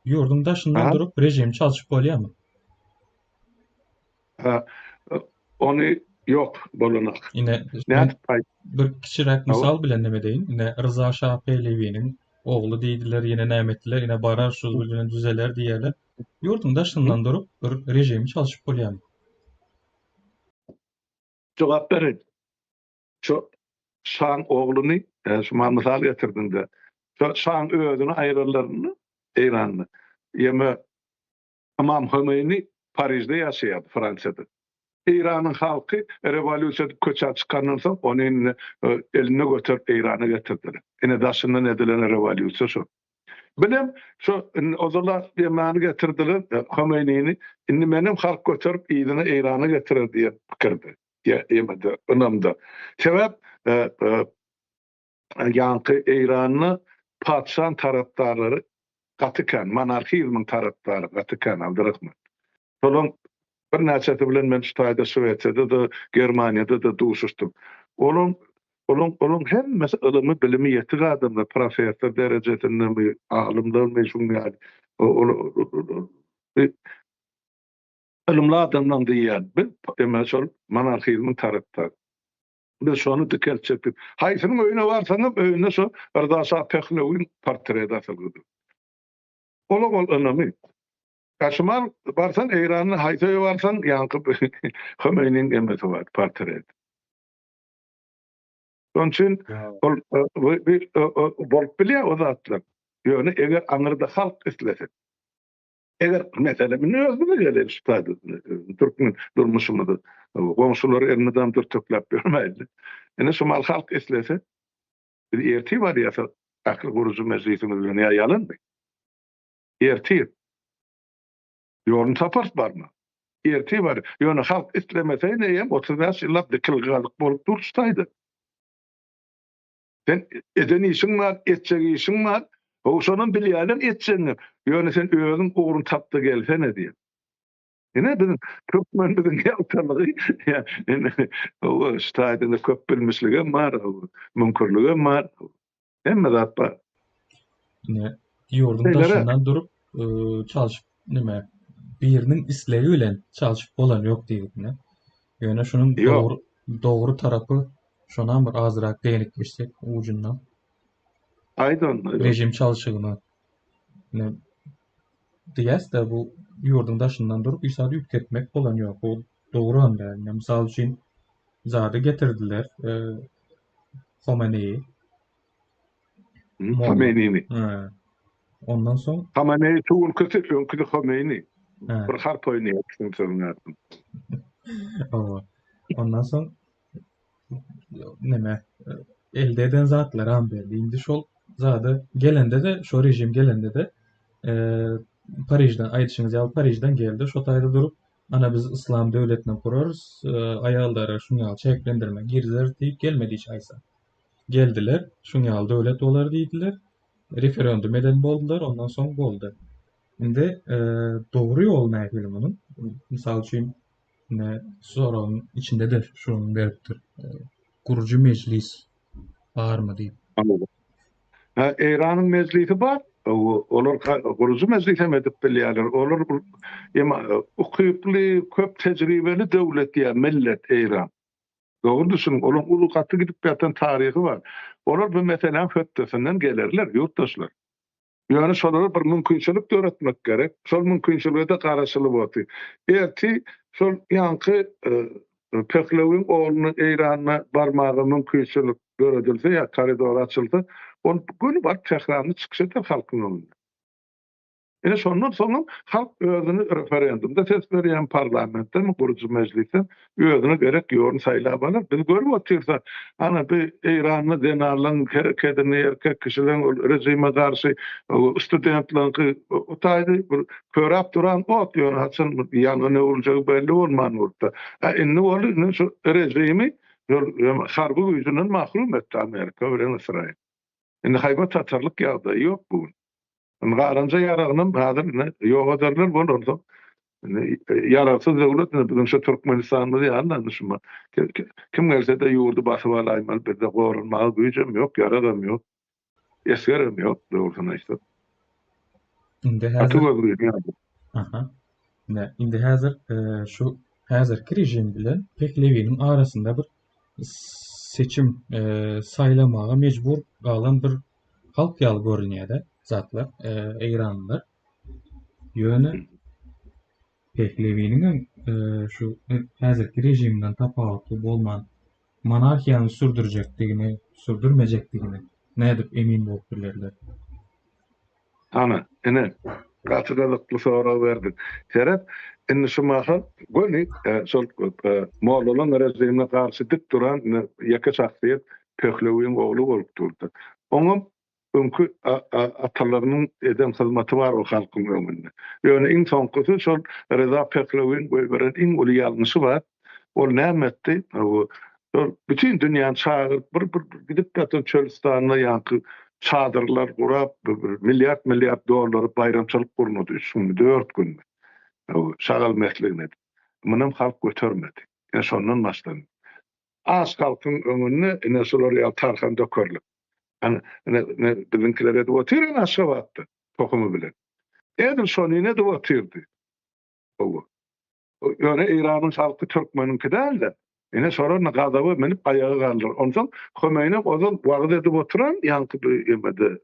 Ýurduň daşyndan durup režimi çalşyp bolýarmy? Ha, ony ýok, bolanok. Ine, Nädip aýt? Bir kiçiräk mysal bilen neme edeýin. Ine, Rza şa Pehlewiniň ogly diýdiler, ýene näme etdiler, ine barar şu bilen düzeler diýýärler. Ýurduň daşyndan durup bir režimi çalşyp bolýarmy? Jogap bereýin. Şu şaň ogluny, şu maňa mysal getirdiň-de, şo şaň özüni aýyranlarynda Eýranda, ýeme Ymam Homeýni Parižde ýaşaýardy, Fransiýada. Eýranyň halky rewolýusiýa edip köçä çykandan soň, ony indi elinde göterip Eýrana getirdiler. Ine daşyndan edilen rewolýusiýa şo. Bilem şo indi ozal-a ýemany getirdiler, Homeýnini, indi menem halk göterip yzyna Eýrana getirer diýen pikirde. Ýemede, ynamda. Sebäp ýaňky Eýranda patyşaň tarapdarlary gaty kän, monarhizmiň tarapdary gaty kän, Abdyrahman. Şolaň birnäçesi bilen men şu taýda Şwesiýada-da, Germaniýada-da duşuşdym. Olaň olaň olaň hemmesi ylymy, bilimi ýetik adamlar, professor derejesindemi, alymlarmy, şuň ýaly. Ylymly adamlaň diýýän, biz eme şol monarhizmiň tarapdary. Biz şony dikeltjek diýip. Haýsynyň öýüne barsaňam öýünde şo Rza şa Pehlewiň portreti asylgydyr. Olam ol ynamy. Ýa şumal barsaň Eýranda haýsy öýe barsaň ýaňky Homeýniň emesi bar portreti. Şonuň üçin ol bolup bilýär o zatlar. Ýöne eger aňyrda halk islese. Eger mesele indi özümize geleýin şu taýda türkmen durmuşymyzy goňşulary elmydam dürtekläp ýörmäýli. Indi şu mal halk islese biz ertir barýas ähli gurujy mejlisimiz bilen ýa ýalanmy? Ertir. Ýoluny taparys barma. Ertir bar. Ýöne halk islemese ine hem 35 ýyllap dikilgi gazyk bolup dur şu taýda. Sen eden işiň bar, etjek işiň bar. How şonam bilýärler etjegiňi. Ýöne sen özüň ugruny tap-da gelsene diýip. Ine biziň türkmen biziň ýaltalygy ine hawa şu taýda-da köp bilmişligem bar, müňkürligem bar. Hemme zat bar. Ine ýurduň daşyndan durup çalşyp nime biriniň islegi bilen çalşyp bolan ýok diýdik ine. Ýöne şunuň dogry dogry tarapy şonam bir azrak değinip geçsek ujundan. Aýt onda. Rejim çalşygyna. Ine diýäs-de bu ýurduň daşyndan durup hiç zady üýtgetmek bolan ýok. Bu dogry däl. Ine mysal üçin zady getirdiler. Homeneýi. Homeýnini. Ondan soň Hameneýi şu günküsi, öňküsi Homeýni. Bir harp oýnaýar şuň sözüň arasynda. Hawa. Ondan soň neme elde eden zatlaram belli. Indi şol zada gelende-de, şo režim gelende-de Parižden aýdyşyňyz ýaly Parižden geldi. Şo taýda durup, ana biz yslam döwletini gurarys, aýallara şuň ýaly çäklendirme girizeris diýip gelmedi hiç haýsy. Geldiler, şuň ýaly döwlet bolar diýdiler. Referendum eden boldular, ondan soň boldy. Indi dogry ýol nähili munuň? Mysal üçin, ine soragyň içinde-de şuny beripdir. Gurujy mejlis barmy diýip. Hä, Eýranyň mejlisi bar. Olar gurujy mejlis hem edip bilýärler. Olar emma ukyply, köp tejribeli döwlet ýa millet Eýran. Dogry düşüniň, olaryň uly gaty gidip ýatan taryhy bar. Olar bu meseläň hötdesinden gelerler, ýurtdaşlar. Ýöne şolara bir mümkinçilik döretmek gerek. Şol mümkinçilige-de garaşylyp otyr. Ertir şol ýaňky Pehlewiň ogluna Eýrana barmaga mümkinçilik döredilse ýa koridor açylsa, ol göni baryp Tähranda çykyş eder halkyň öňünde. Ine şondan soňam halk özüni referendumda ses berýärmi, parlamentdemi, gurujy mejlisde özüne gerek ýoluny saýlap alar. Biz görüp otyrsa, ana bi Eýranda zenanlaryň herekedini, erkek kişileriň ol režime garşy studentleriňki o taýda bir köräp duran ot, ýöne haçan ýangyna öwrüljegi belli bolman durupdyr. A indi boldy, indi şu režimi şol harby güýjünden mahrum etdi Amerika bilen Ysraýyl. Indi haýbat atarlyk ýagdaýy ýok bu gün. Indi galanja ýaragynam häzir indi ýok ederler bolansoň. Indi ýaragsyz döwlet indi biziň şu Türkmenistanymyz ýaly indi şu kim gelse-de ýurdy basyp alaýmaly bizde goranmaga güýjem ýok, ýaragam ýok. Esgerem ýok, dogrusyny aýtsak. Indi häzir Aha. Ine, indi häzir e, şu häzirki režim bilen Pehlewiniň arasynda bir seçim e, saýlamaga mejbur galan bir halk ýaly görünýär-de zatlar, e, eýranlylar. Ýöne Pehlewiniň hem e, şu häzirki režimden tapawutly bolman monarhiýany sürdürjekdigini, sürdürmejekdigini nädip emin bolup bilerler? Hany, ine, gaty gyzykly sorag berdiň. Seret, indi şu mahal göni şol mollalaň režimine garşy dik duran ýeke şahsyýet Pehlewiň ogly bolup durdy. Oňam öňki atalarynyň eden hyzmaty bar o halkyň öňünde. Ýöne iň soňkusy şol Reza Pehlewiň goýberen iň uly ýalňyşy bar. Ol näme etdi? Şol bütin dünýäni çagyryp bir bir gidip ýatan çölüstanda ýaňky çadyrlar gurap bir milliard milliard dollary baýramçylyk gurnady üç günmi dört günmi. Şagal mesligini edip. Munam halk götermedi. Ine şondan başlandy. Aç halkyň öňünde ine şular ýaly tarhan dökerlik. Hany, ine, ine biziňkiler edip otyr ine Aşgabatda tohumy bilen. Edil şonyny edip otyrdy. Hawa. Ýöne Eýranyň halky türkmeniňki däl-de. Ine şolar ine gazaba münüp aýaga galdylar. Onsoň Homeýnem ozal wagyz edip oturan ýaňky bir emede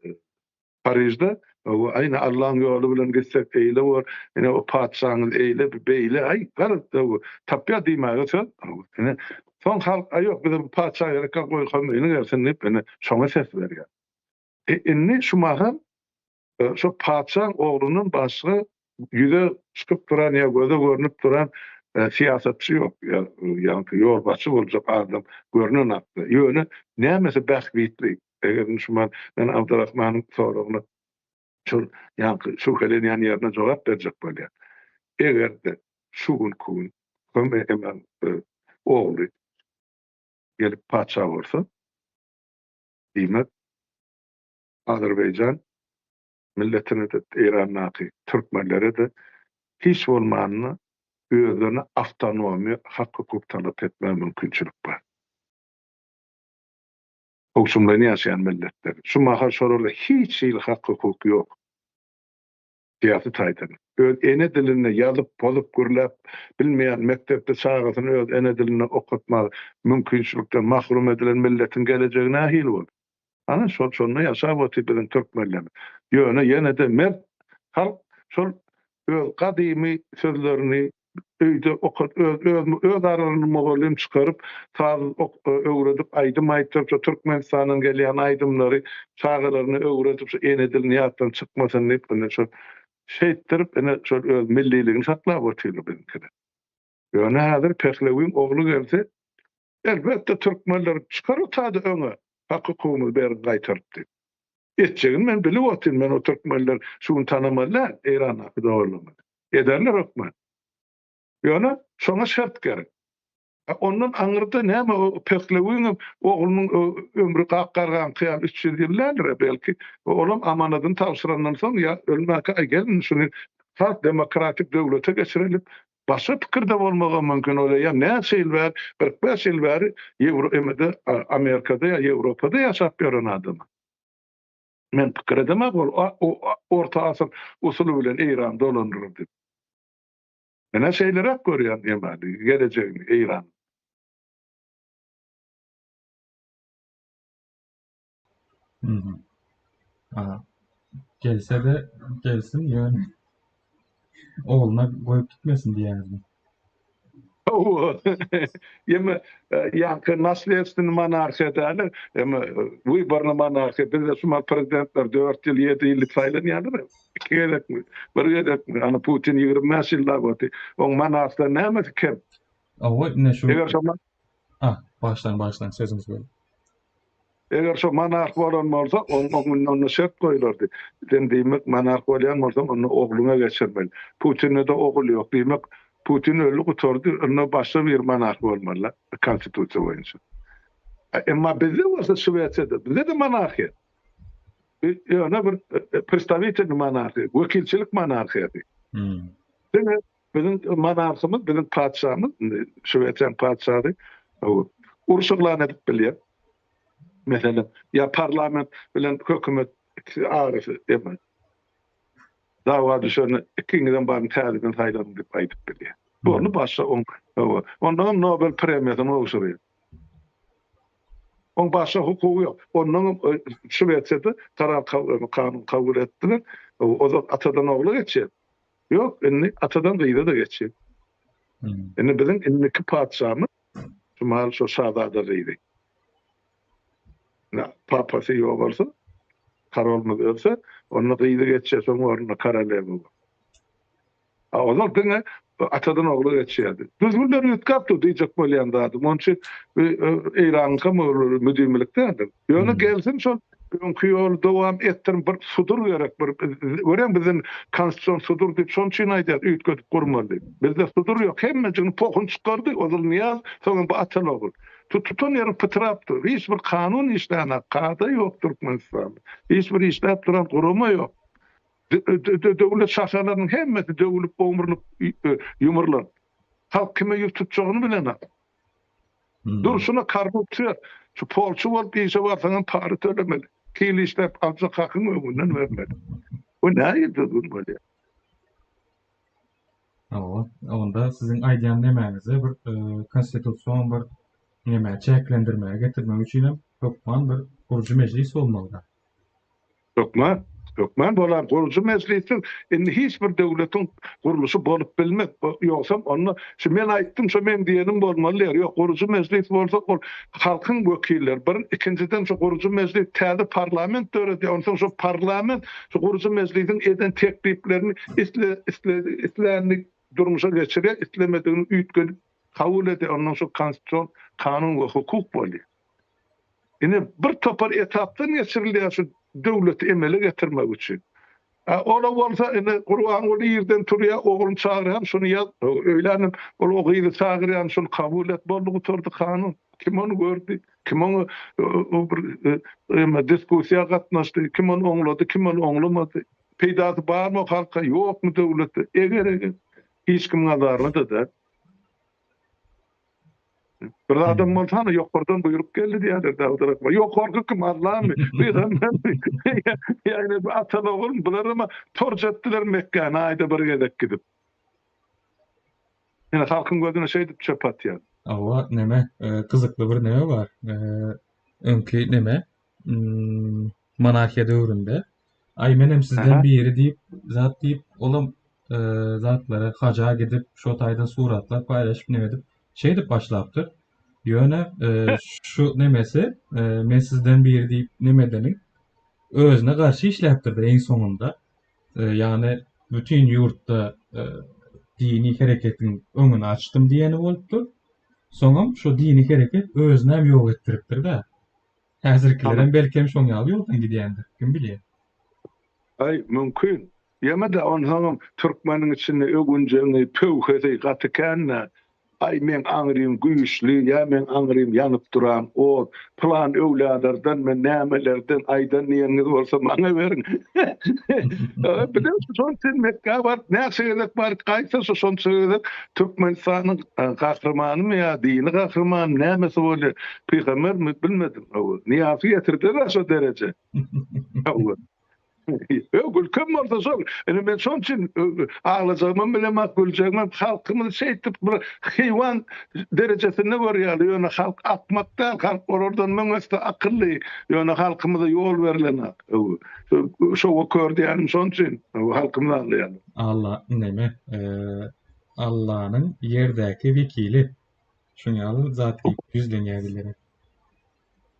Parižde, aý ine Allaň ýoly bilen gitsek eýle bor, ine o patyşaňyz eýle, bu beýle, aý garaz tapýar diýmäge söz. Ine soň halk aý ýok bize bu patyşa gerek däl goý Homeýni gelsin diýip ine şoňa ses berýär. E indi şu mahal şo patyşaň oglundan başga ýüze çykyp duran ýa göze görnüp duran syýasatçy ýok, ýa ýaňky ýolbaşçy boljak adam görnenakda. Ýöne nämesi bähbitli? Eger indi şu mahal men Abdyrahmanyň soragyna şol ýaňky şübhelenýän ýerine jogap berjek bolýan. Eger-de şu günki gün HMM-iň ogly gelip patyşa bolsa, diýmek, Azerbaýjan milletine-de, Eýrandaky türkmenlere-de hiç bolmanda özlerine awtonomiýa, hak-hukuk talap etmäge mümkinçilik bar. Kowçumlaýyn ýaşaýan milletler. Şu mahal şolarda hiç hili hak-hukuk ýok. Syýasy taýdan. Öz ene dilinde ýazyp, pozup, gürläp bilmeýän, mekdepde çagasyny öz ene dilinde okatmaga mümkinçilikden mahrum edilen milletiň gelejegi nähili bolar? Ana, şol şonda ýaşap otyr biziň türkmenlerimiz. Ýöne ýene-de mert halk şol öz gadymy sözlerini öýde okat öz öz öz aralarynda mugallym çykaryp saz öwredip aýdym aýtdyryp şo Türkmenistandan gelýän aýdymlary çagalaryna öwredip şu ene dilini ýatdan çykmasyn diýip ine şol şeýtdirip ine şol öz milliligini saklap otyrlar biziňkiler. Ýöne häzir Pehlewiň ogly gelse Elbetde türkmenler çykar otada öňe hak hukugymyzy beriň gaýtaryp diýip. Etjegini men bilip otyryn men o türkmenler şu gün tanamaly däl Eýrandaky doganlarymy. Ederler hökman. Ýöne şoňa şert gerek. A ondan aňyrda näme o Pehlewiňem oglunyň ömri gak gargaňky ýaly 300 ýyl däldir-ä belki. Olam amanadyny tabşyrandan soň ýa ölmäkä aý gelin şuny has demokratik döwlete geçirelim Başga pikirde bolmagam mümkin ol eýýäm näçe ýyl bäri 45 ýyl bäri ýewro emede Amerikada ýa Ýewropada ýaşap ýören adam. Men pikir edemok ol orta asyr usuly bilen Eýrany dolandyrar diýip. Menä şeýleräk görýän emeli gelejegini Eýranyň. Gelse-de gelsin, ýöne ogluna goýup gitmesin diýýäňizmi? Hawa. Ýeme ýaňky naslýedstweniý monarhiýa däl, ýeme wybornyý monarhiýa. Bizde şu mahal prezidentler 4 ýyl, 7 ýyllyk saýlanýarlar. Iki gezekmi, bir gezekmi? Ana Putin 25 ýyllap otyr. Oň monarhdan nämesi kem? Hawa, ine şu Eger şo Ah, bagyşlaň, bagyşlaň, sözüňizi böldüm. Eger şo monarh bolan bolsa, oň öňünde onda şert goýulardy. Sen diýmek monarh bolýan bolsaň, onda ogluňa geçirmeli. Putinde-de ogul ýok. Diýmek, Putin öldi, gutardy, onda başga biri monarh bolmaly-da, konstitusiýa boýunça. Emma bizde bolsa Şwesiýada, bizde-de monarhiýa. Ýöne bir predstawitelnyý monarhiýa, wekilçilik monarhiýasy. Diňe biziň monarhymyz, biziň patyşamyz, indi Şwesiýanyň patyşasy uruş yglan edip bilýär. Meselem, ýa parlament bilen hökümet ikisi arasy eme dawa düşende ikiňizem baryň täzeden saýlanyň diýip aýdyp bilýär. Boldy başga oň ondanam Nobel premiýasyny gowşurýar. Oň başga hukugy ýok. Ondan Şwesiýada karar kanun kabul etdiler. Ozal atadan ogla geçýär. Ýok, indi atadan gyza-da geçýär. Indi biziň indiki patyşamyz şu mahal şo şazada gyzy. Papasy ýogalsa, korolymyz ölse, onda gyzy geçýär, şoň ornuna korolewa. A ozal diňe atadan ogla geçýärdi. Düzgünler üýtgäp dur diýjek bolýan zadym. Onuň üçin Eýranyňkam ol müdimilik däldir. Ýöne gelsin şol öňki ýoly dowam etdirin bir sudur gerek bir görýäňmi bizden konstitusion sudur diýip şonuň üçin aýdýas üýtgedip gurmaly diýip. Bizde sudur ýok hemmejigini pohuny çykardy ozal Nyýaz soňam bu ataly ogul. Tutan ýeriň pytrap dur. Hiç bir kanun işlänok kada ýok Türkmenistanda. Hiç bir işläp duran gurama ýok. Döwlet şahalarynyň hemmesi döwülip, omrulyp, ýumrulan. Halk kime ýüz tutjagyny bilenok. Durşuna korrupsiýa. Şu polçy bolup işe barsaňam para tölemeli. Iki ýyl işläp aljak hakyňy öňünden bermeli. Bu nähili düzgün bolýar? Hawa, onda siziň aýdýan nemäňize bir konstitusion bir neme çäklendirmäge getirmek üçinem hökman bir gurujy mejlis bolmalyda. Hökman, hökman bolar. Gurujy mejlisiz indi hiç bir döwletiň gurluşy bolup bilmez. Ýogsam onda şu men aýtdym, şo meň diýenim bolmaly diýer. Ýok, gurujy mejlis bolsa ol halkyň wekilleri bir, ikinjiden şu gurujy mejlis täze parlament döredýär. Onsoň şo parlament şu gurujy mejlisiň eden tekliplerini isle, isle, islänini durmuşa geçirýär, islemedigini üýtgedip kabul edýär. Ondan şo konstitusion kanun we hukuk bolýar. Ine, bir topar etapdan geçirilýär şu döwleti emele getirmek üçin. A ola bolsa ine Gurbanguly irden turýar, ogluny çagyrýar, şuny ýaz, öýlänem ol o gyzy çagyrýar, şuny kabul et, boldy gutardy kanun. Kim ony gördi? Kim oňa bir eme diskussiýa gatnaşdy? Kim ony oňlady, kim ony oňlamady? Peýdasy barmy halka, ýokmy döwlete? Eger-eger hiç kimiň azaryna-da däl. Bir adam bolsa hany ýokardan buýruk geldi diýýärler Dawut Ýokarky kim Allamy? Pygambermi? Ýagny bu ataly ogulmy? Bular hem torç etdiler Mekgäni aýda bir gezek gidip. Ýöne halkyň gözüne şeýdip çöp atýar. Hawa, neme, gyzykly bir neme bar. Öňki neme, monarhiýa döwründe Aý menem sizden biri diýip, zat diýip, olam zatlara haja gidip, şo taýda suratlar paýlaşyp neme edip, şeýdip başlapdyr. Ýöne şu nemesi men sizden biri diýip neme edeniň özüne garşy işläpdir-de iň soňunda. Ýagny bütin ýurtda dini hereketiň öňüni açdym diýeni bolupdyr. Soňam şo dini hereket özünem ýok etdiripdir-de. Häzirkilerem belkem şoň ýaly ýoldan gidýändir, kim bilýär. Aý, mümkin. Ýeme-de, onsoňam türkmeniň içinde öwünjeňi, pöwhesi gaty kän-dä. Aý, meň aňrym güýçli, ýa meň aňrym ýanyp duran ot, pylan öwlýalardan men nämelerden aýdan diýeniňiz bolsa maňa beriň. Bileňmi, şonuň üçin Mekgä baryp, näçe gezek baryp gaýtsa, şonça gezek Türkmenistanyň gahrymanymy ýa dini gahrymanymy nämesi bolýar, pygambermi bilmedim. Nyýazy getirdiler-ä şo derejä. Ýok, gülkem bolsa şol. Indi men şonuň üçin aglajagymam bilemok, güljegimem. Halkymyzy şeýdip bir heýwan derejesinde görýärler. Ýöne halk akmak däl, halk olardan müň esse akylly. Ýöne halkymyza ýol berlenok. Şowa kör diýýänim şonuň üçin. Halkymyz aglaýar. Alla neme Allanyň ýerdäki wekili şuň ýaly zat diýip ýüzlenýär dilere.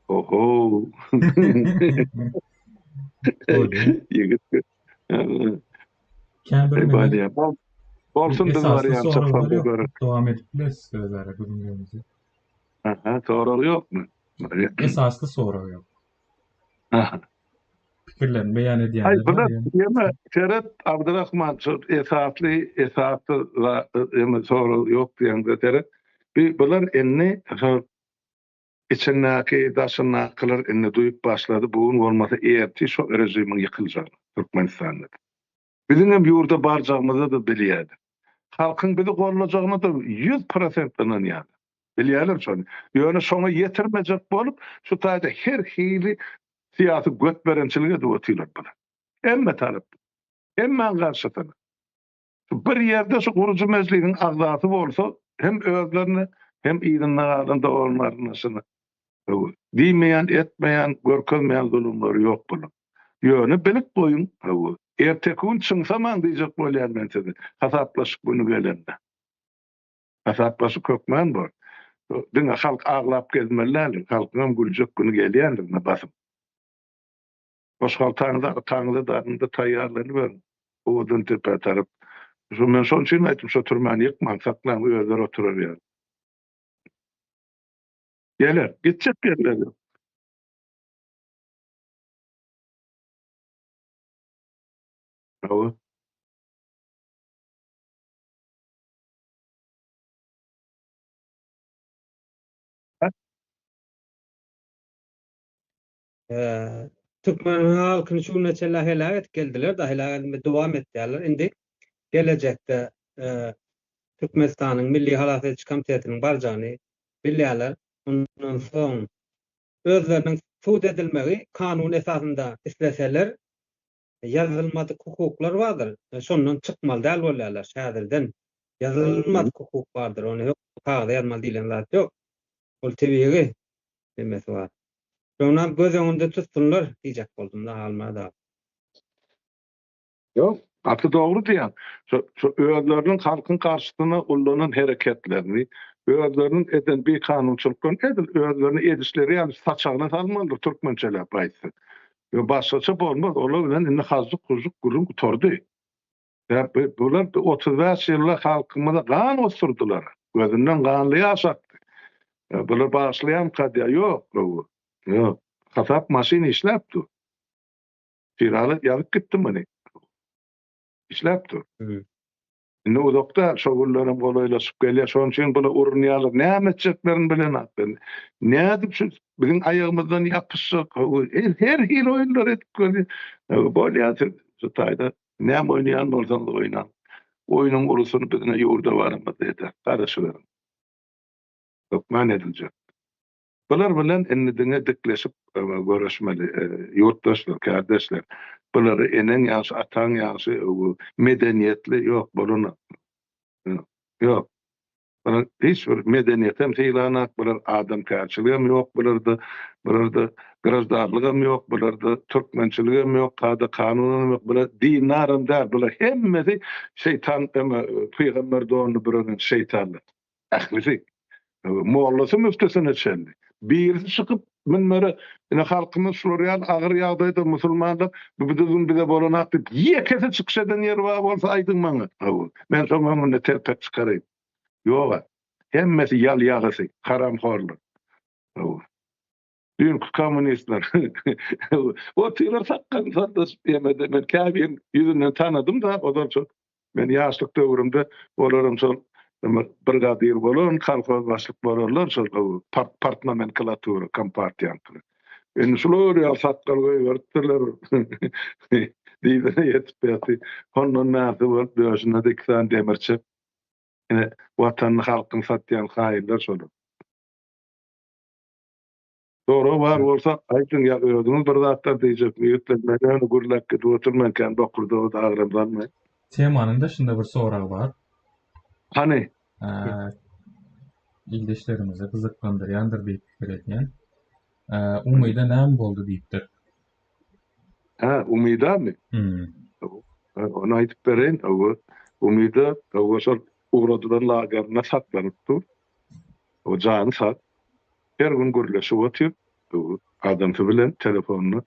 Oho. Ýigit. Kän bir neme. Bolsun biz barýança dowam edip bileris özara gürrüňlerimizi. Aha, sorag ýokmy? Esasly sorag ýok. Aha. Pikirlerini beýan edýänler Aý, bular ýene seret Abdyrahman şu esasly esasy ýene sorag ýok diýende seret. Bi bular indi şo. Içindäki, daşyndakylar indi duýup başlady, bu gün bolmasa ertir şo režimiň ýykyljagyny Türkmenistanda-da. Biziňem ýurda barjagymyzy-da bilýärler. Halkyň bizi gollajagyna-da 100% ynanýarlar. Bilýärler şony. Ýöne şoňa ýetirmejek bolup, şu taýda her hili syýasy götberençilik edip otyrlar bular. Hemme tarap. Hemmäň garşysyna. Şu bir ýerde şu gurujy mejlisiň agzasy bolsa hem özlerine hem yzynda galan dogan-garyndaşyna hawa, diýmeýän, etmeýän, görkezmeýän zulumlary ýok bulaň. Ýöne bilip goýuň, hawa, erteki gün çyňsamaň diýjek bolýan men size, hasaplaşyk güni gelende. Hasaplaşyk hökman bor. Diňe halk aglap gezmeli däldir, halkyňam güljek güni gelýändigine basym. Goşhaltaňyzy arkaňyza daňyňda taýýarlanyberiň. Owadan depä tarap. Şo men şonuň üçin aýtdym, şo türmäni ýykmaň, saklaň, özleri oturar ýaly. Geler, gitjek ýerleri ýok. Hawa. Türkmen halkyny şu güne çenli heläk edip geldiler, da heläk edilmegi dowam etýärler. Indi gelejekde Türkmenistanyň Milli halas ediş komitetiniň barjagyny bilýärler. Ondan soň özleriniň sud edilmegi kanun esasynda isleseler ýazylmadyk hukuklar bardyr. Şondan çykmaly däl bolýarlar häzirden. Ýazylmadyk hukuk bardyr. Ony hökman kagyza ýazmaly diýlen zat ýok. Ol tebigy nemesi bar. Şonam göz öňünde tutsunlar diýjek boldum-da Halmyrat aga. Ýok, gaty dogry diýýäň. Şo şo özleriniň halkyň garşysyna ullanan hereketlerini, özleriniň eden bikanunçylyklaryny edil özlerine edişleri ýaly saçagyna salmalydyr türkmençeläp aýtsak. Ýok, başgaça bolmaz, olar bilen indi hažžyk-hužžuk gürrüň gutardy. Bular 35 ýylda halkymyza gan gusdurdylar. Gözünden ganly ýaş akdy. Bular bagyşlaýarmyka diýýär. Ýok, ýok. Hasap maşyn işläp dur. Şiraly ýazyp gitdi muny. Işläp dur. Indi uzak däl, şo günlerem golaýlaşyp gelýär. Şonuň üçin bular urunýarlar. Näme etjeklerini bilenoklar. Nädip şu biziň aýagymyzdan ýapyşjak, her hili oýunlar edip görýär. Bolýar siz şu taýda Näme oýnaýan bolsaňyz oýnaň. Oýnuň ulusyny biz ine ýurda baramyzda ederis. Garaşyberiň. Hökman ediljek. Bular bilen indi diňe dikleşip göreşmeli ýurtdaşlar, kärdeşler. Bulary eneň ýagşy, ataň ýagşy, medeniýetli ýok bolanok. Ýok. Bular hiç bir medeniýetem sylanak, bular adamkärçiligem ýok bularda, bularda graždanlygam ýok, bularda türkmençiligem ýok, kada-kanunam ýok, bular dindaram däl, bular hemmesi şeýtan eme pygamber donuny bürenen şeýtanlar. Ählisi. Mollasy müftüsine çenli. Birisi çykyp münbere ine halkymyz şular ýaly agyr ýagdaýda musulmanlar bu düzgün bize bolanak diýip ýekesi çykyş eden ýeri bar bolsa aýdyň maňa. Men şoň öňünde telpek çykaraýyn. Ýoga. Hemmesi ýal ýagysy, haramhorlar. Hawa. Düýnki kommunistler. Otyrlar sakgalyny saldaşyp ýemede. Men käbirini ýüzünden tanadym-da, ozal şol men ýaşlyk döwrümde olaram şol brigadir bolan, kolhoz başlyk bolanlar şol partnomenklatura, kompartiýaňkylar. Indi şular ýaly sakgal goýberipdirler. Dizine ýetip ýaty. Hondan bärsi bolup döşünde-de iki sany demirçek. Ine, Watanyny, halkyny satýan haýynlar şolar. Sorag bar bolsa aýdyň ýa özüňiz bir zatlar diýjekmi ýigitler men ýöne gürläp gidip oturman kän bokurdaga-da agram salmaýyn. Temanyň daşynda bir sorag bar. Hany? Ildeşlerimizi gyzyklandyrýandyr diýip pikir edýän. Umyda näme boldy diýipdir. Hä, Umydamy? Ony aýdyp bereýin, hawa, Umyda, hawa, şol ugradylan lagerinde saklanyp dur. O jany sag. Her gün gürleşip otyr, hawa, adamsy bilen telefonda.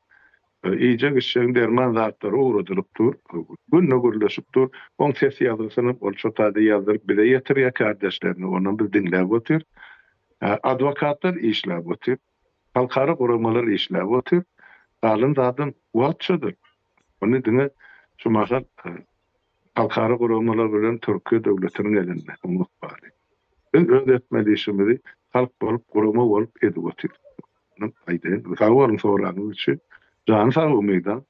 Iýjek-içjegiň derman zatlary ugradylyp dur, hawa, günde gürleşip dur. Oň ses ýazgysynam ol şo taýda ýazdyryp bize ýetirýär, kärdeşlerine, onam biz diňläp otyrys. Adwokatlar işläp otyr. Halkara guramalar işläp otyr. Galan zadam wagt çözer. Ony diňe şu mahal halkara guramalar bilen Türkiýe döwletiniň elinde oň ykbaly. Biz öz etmeli işimizi. Halk bolup, gurama bolup edip otyr. Aýdaýyn. Sag boluň soragyňyz üçin. Jany sag Umyda.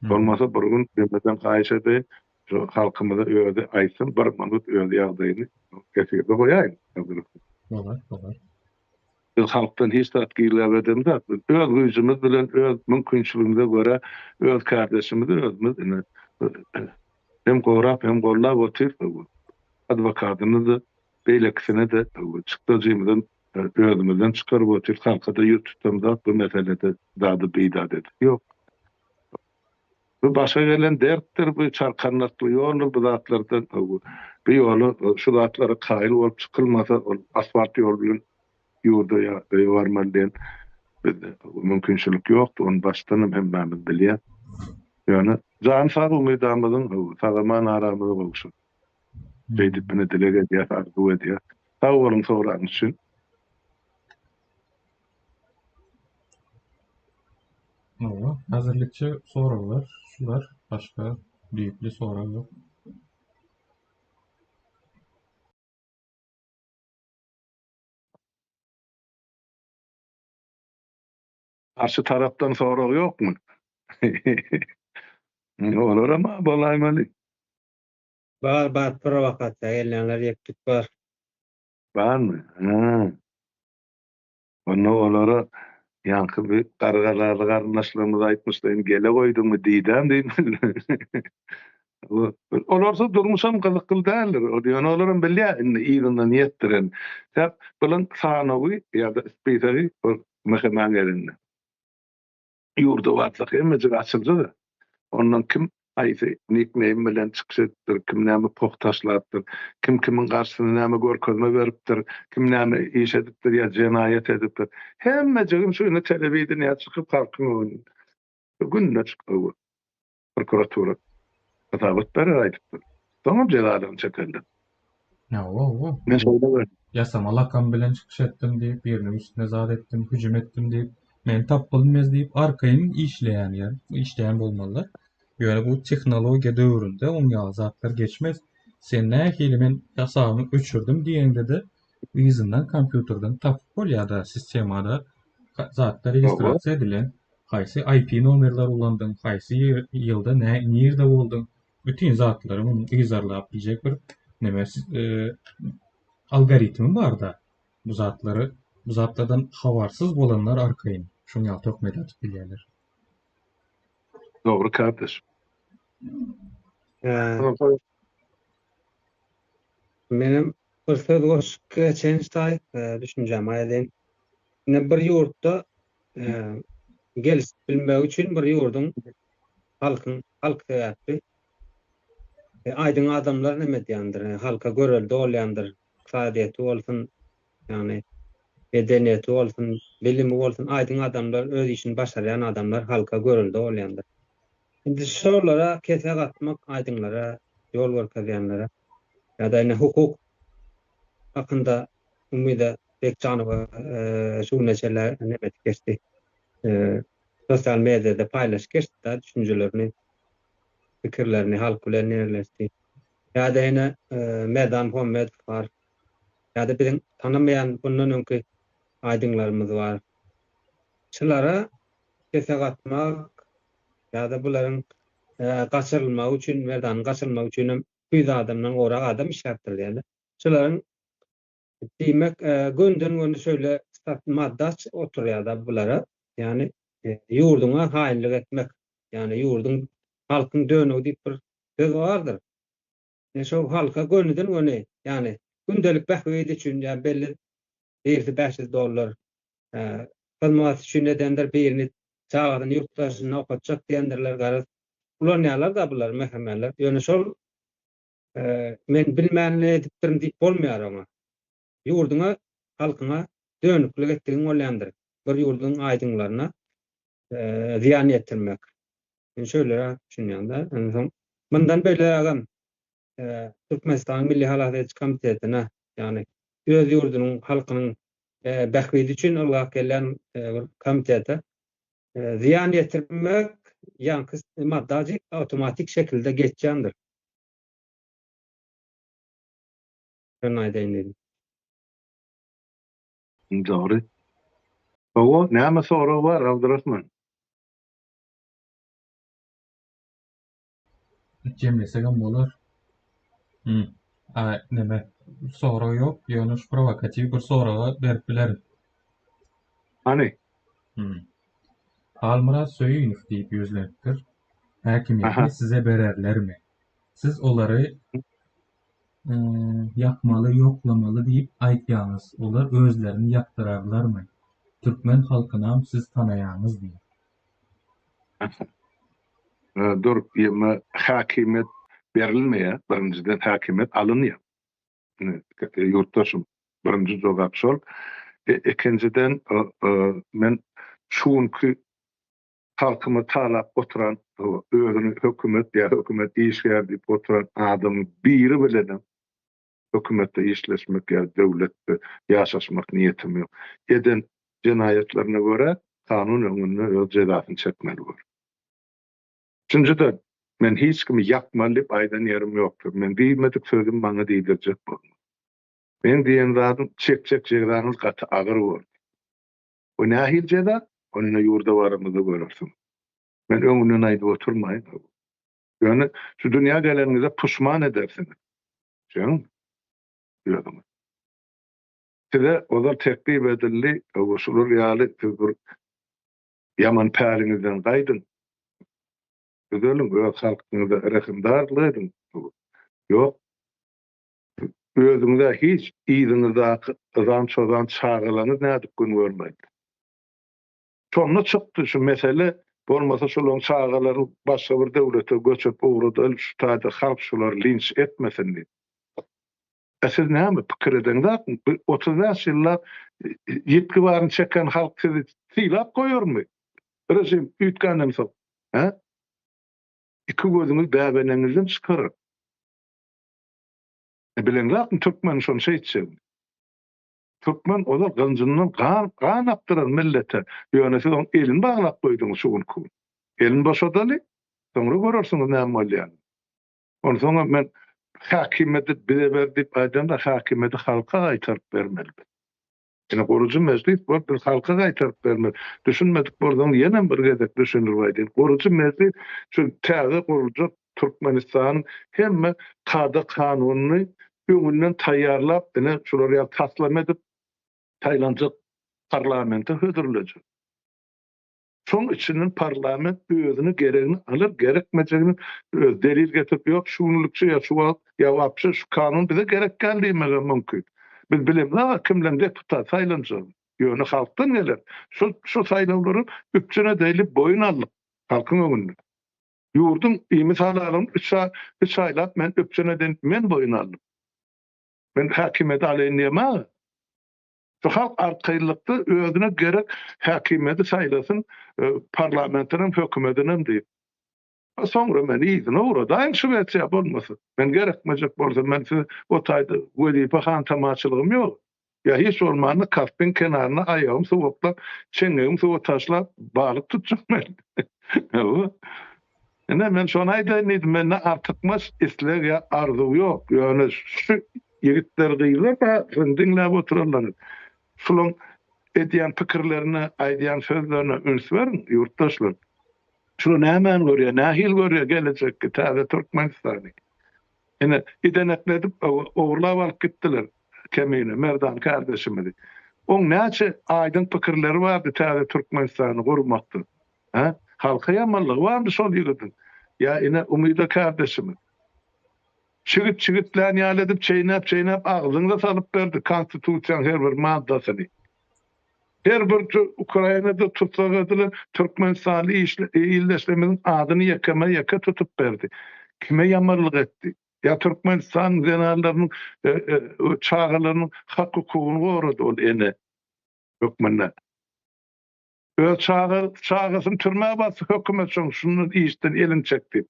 Bolmasa bir gün hemmeden haýyş edeýin, şu halkymyza özi aýtsyn, bir minut öz ýagdaýyny efirde goýaýyň. Bolar, bolar. Biz halkdan hiç zat gizläp edemzok. Biz öz güýjümiz bilen, öz mümkinçiligimize görä öz kärdeşimizi özümiz ine hem gorap, hem gollap otyrys. Adwokatyny-da, beýlekisine-de çykdajymyzam özümizden çykaryp otyrys. Halka-da ýüz tutamzok bu meselede zady bidat edip ýok. Bu başa gelen dertdir, bu çarkandakly ýoldur, bu zatlardan bu ýola şu zatlara kaýyl bolup çykylmasa, ol asfalt ýol bilen ýurda ýa öýe barmaly diýen bizde mümkinçilik ýokdy, ony başdanam hemmämiz bilýäs. Ýöne jany sag umydamyzyň sag-aman aramyza gowşur. Şeýdip ine dileg edýäs, arzuw edýäs. Sag boluň soragyňyz üçin. Hawa, häzirlikçe soraglar şular, başga düýpli sorag ýok. Garşy tarapdan sorag ýokmy? Olaram-a bolaýmaly. Bar bar prowokasiýa gelýänler ýek-tük bar. Barmy? Hä. Onda olara ýaňky bir gargalaly garyndaşlarymyz aýtmyşlaýyn gele goýduňmy diýdäm diýmeli. Olarsyz durmuşam gyzykly däldir. Ýöne olaram bilýär indi yzyndan ýetdiren. Sebäp bulan sanawy ýa-da spisagi ol MHM-iň elinde. Ýurda barsak hemmejik açyldy-da. Ondan kim haýsy nikneým bilen çykyş edipdir, kim näme poh taşlapdyr, kim kimiň garşysyna näme görkezme beripdir, kim näme iş edipdir ýa jenaýat edipdir. Hemmejigini şu indi telewideniýä çykyp halkyň öňünde günde çykyp prokuratura hasabat berer aýdypdyr. Soňam jezalaryny çekerler. Hawa, hawa. Men şeýle gördüm. Ýasama lakam bilen çykyş etdim diýip, biriniň üstüne zat etdim, hüjüm etdim diýip, meni tapyp bilmez diýip arkaýyn işleýän ýer, işleýän bolmalylar. Ýöne bu tehnologiýa döwründe oň ýaly zatlar geçmez. Sen nähili men hasabymy öçürdim diýeňde-de yzyndan kompýuterden tapyp bolýar-da sistemada zatlar registrasiýa edilen, haýsy IP nomerler ulandyň, haýsy ýylda nirde bolduň, bütin zatlary munuň yzarlap biljek bir neme algoritmi barda. Bu zatlary bu zatlardan habarsyz bolanlar arkaýyn şuň ýaly töhmet atyp bilýärler. Dogry kardeş. Menem bir söz goşup geçeýin ştaý, düşünjämi aýdaýyn. Ine bir ýurtda gelişip bilmegi üçin bir ýurduň halkyň halk sebäpli aýdyň adamlar neme edýändir, halka görelde bolýandyr, ykdysadyýeti bolsun, ýagny medeniýeti bolsun, bilimi bolsun, aýdyň adamlar, öz işini başarýan adamlar halka görelde bolýandyr. Indi şolara kesek atmak aýdyňlara, ýol görkezýänlere ýa-da ine hukuk hakynda Umyda Bekjanowa şu güne çenli neme edip geçdi. Sosial mediada paýlaşyp geçdi-de düşünjelerini, pikirlerini halk bilen ýerleşdi. Ýa-da ýene Merdan Muhammedow bar. Ýa-da biziň tanamaýan bundan öňki aýdyňlarymyz bar. Şulara kesek atmak ýa-da bularyň gaçyrylmagy üçin, Merdanyň gaçyrylmagy üçin hem 200 adamdan gowrak adam işläpdir diýýärler. Şularyň diýmek gönden-göni şeýle madda oturýar-da bulara. Ýagny ýurduňa haýynlyk etmek, ýagny ýurduň halkyň dönügi diýip bir söz bardyr. Ine şo halka gönüden-göni, ýagny gündelik bähbit üçin ýa belli birisi 500 dollar hyzmat üçin edendir, birini çagasyny ýurt daşynda okatjak diýendirler, garaz ulanýarlar-da bular MHM-ler. Ýöne şol men bilmän edipdirin diýip bolmaýar oňa. Ýurduňa, halkyňa dönüklik etdigiň bolýandyr. Bir ýurduň aýdyňlaryna zyýan ýetirmek. Men şöýleräk düşünýän-de. Onsoň mundan beýlägem Türkmenistanyň Milli halas ediji komitetine, ýagny öz ýurdunyň halkynyň bähbidi üçin ylgap gelýän bir komitete zyýan ýetirmek ýaňky maddajyk awtomatik şekilde geçýändir. Şony aýdaýyn diýdim. Dogry. Hawa, näme sorag bar Abdurahman? Jemlesegem bolar. Hmm. A, neme, sorag ýok, ýöne şu prowokatiw bir soraga berip bilerin. Hany? Hmm. Halmyrat Söýünow diýip ýüzlenipdir. Häkimiýeti size bererlermi? Siz olary ýakmaly, ýoklamaly diýip aýtýaňyz, olar özlerini ýakdyrarlarmy? Türkmen halkynam siz tanaýaňyz diýip. Dur, ýeme häkimiýet berilmeýär, birinjiden häkimiýet alynýar. Ýurtdaşym, birinji jogap şol. Ikinjiden, men şu günki halkymy talap oturan, özüni hökümet ýa hökümet işgäri diýip oturan adamyň biri bilenem hökümetde işleşmek ýa döwletde ýaşaşmak niýetim ýok. Eden jenaýatlaryna görä kanun öňünde öz jezasyny çekmeli bolar. Üçünjiden, men hiç kimi ýakmaly diýip aýdan ýerim ýokdur. Men diýmedik sözümi maňa diýdirjek bolma. Meň diýen zadym çekjek jezaňyz gaty agyr boldy. O nähili jeza? Ony ine ýurda baramyzda görersiň. Men öňünden aýdyp oturmaýyn. Ýöne şu dünýä geleniňize puşman edersiňiz. Şeňmi? Özüňiz. Size ozal teklip edildi, şular ýaly siz bir ýaman päliňizden gaýdyň. Düzeliň, öz halkyňyza rehimdarlyk ediň. Ýok. Özüňiz-ä hiç, yzyňyzdaky yzan-çozan çagalaryňyz nädip gün görmeli? Şonda çykdy şu mesele, bolmasa şolaryň çagalaryny başga bir döwlete göçürip ugradaly şu taýda halk şulary linç etmesin diýip. A siz näme pikir edeňzakmy bu 35 ýyllap ýitgi baryny çeken halk sizi sylap goýarmy režim üýtgänden soň hä? Iki gözüňiz bäbeneňizden çykarar. Bileňzakmy türkmeniň şony şeýtjegini? Türkmen ozal gyljyndan gan gan akdyran millete, ýöne siz oň elini baglap goýduňyz şu günki gün. Elini boşadaly, soňra görersiňiz näme bolýanyny. Onsoňam men häkimiýeti bize ber diýip aýdanda häkimiýeti halka gaýtaryp bermeli biz. Ine gurujy mejlis bolup biz halka gaýtaryp bermeli. Düşünmedik bolsaňyz ýenem bir gezek düşündirip aýdaýyn. Gurujy mejlis şu täze guruljak Türkmenistanyň hemme kada-kanunyny öňünden taýýarlap, ine, şular ýaly taslama edip, saýlanjak parlamente hödürlejek. Şoň içinden parlament özüne geregini alar, gerekmejegini öz delil getirip, ýok, şu günlükçe ýa şu wagt, ýa wapşe şu kanun bize gerek däl diýmegem mümkin. Biz bilemzok-a kimleň deputat saýlanjagyny. Ýöne halkdan gelen şol şu saýlawlary üpjün edeýli boýun aldyk halkyň öňünde. Ýurduň iýmit halalygyny üç aý, üç aýlap men üpjün eden men boýun aldym. Men häkimiýeti alaýyn diýemag. Şu halk arkaýynlykda özüne gerek häkimiýeti saýlasyn, parlamentinem, hökümetinem diýip. Soňra meni yzyna ugradaýyň Şwesiýa bolmasa. Men gerekmejek bolsa men size o taýda wezipe hantamaçylygym ýok. Ýa hiç bolmanda Kaspiň kenaryna aýagym suwaklap, çeňňegim suwa taşlap, balyk tutjak men. Hawa. Ine, men şony aýdaýyn diýdim. Mende artykmaç isleg ýa arzuw ýok. Ýöne şu ýigitler, gyzlar bar, siziň diňläp oturanlaryňyz. Şulaň edýän pikirlerine, aýdýan sözlerine üns beriň, ýurtdaşlar. Şular nämäni görýär, nähili görýär gelejekki täze Türkmenistany? Ine, idenekledip, ogurlap alyp gitdiler Kemine, Merdan kärdeşimizi. Oň näçe aýdyň pikirleri bardy täze Türkmenistany gurmakda. Hä? Halka ýamanlygy barmy şol ýigidiň? Ýa ine, Umyda kärdeşimiz. Çigit çigitlän ýaly edip çeýnäp-çeýnäp agzyňyza salyp berdi Konstitusiýanyň her bir maddasyny. Her bir Ukrainada tussag edilen türkmenistanly ildeşlerimiziň adyny ýekeme-ýeke tutup berdi. Kime ýamanlyk etdi? Ýa Türkmenistanyň zenanlarynyň, çagalarynyň hak-hukugyny gorady ol ene hökmünde. Öz çaga çagasyny türmä basdy hökümet şoň şundan işden elini çek diýip.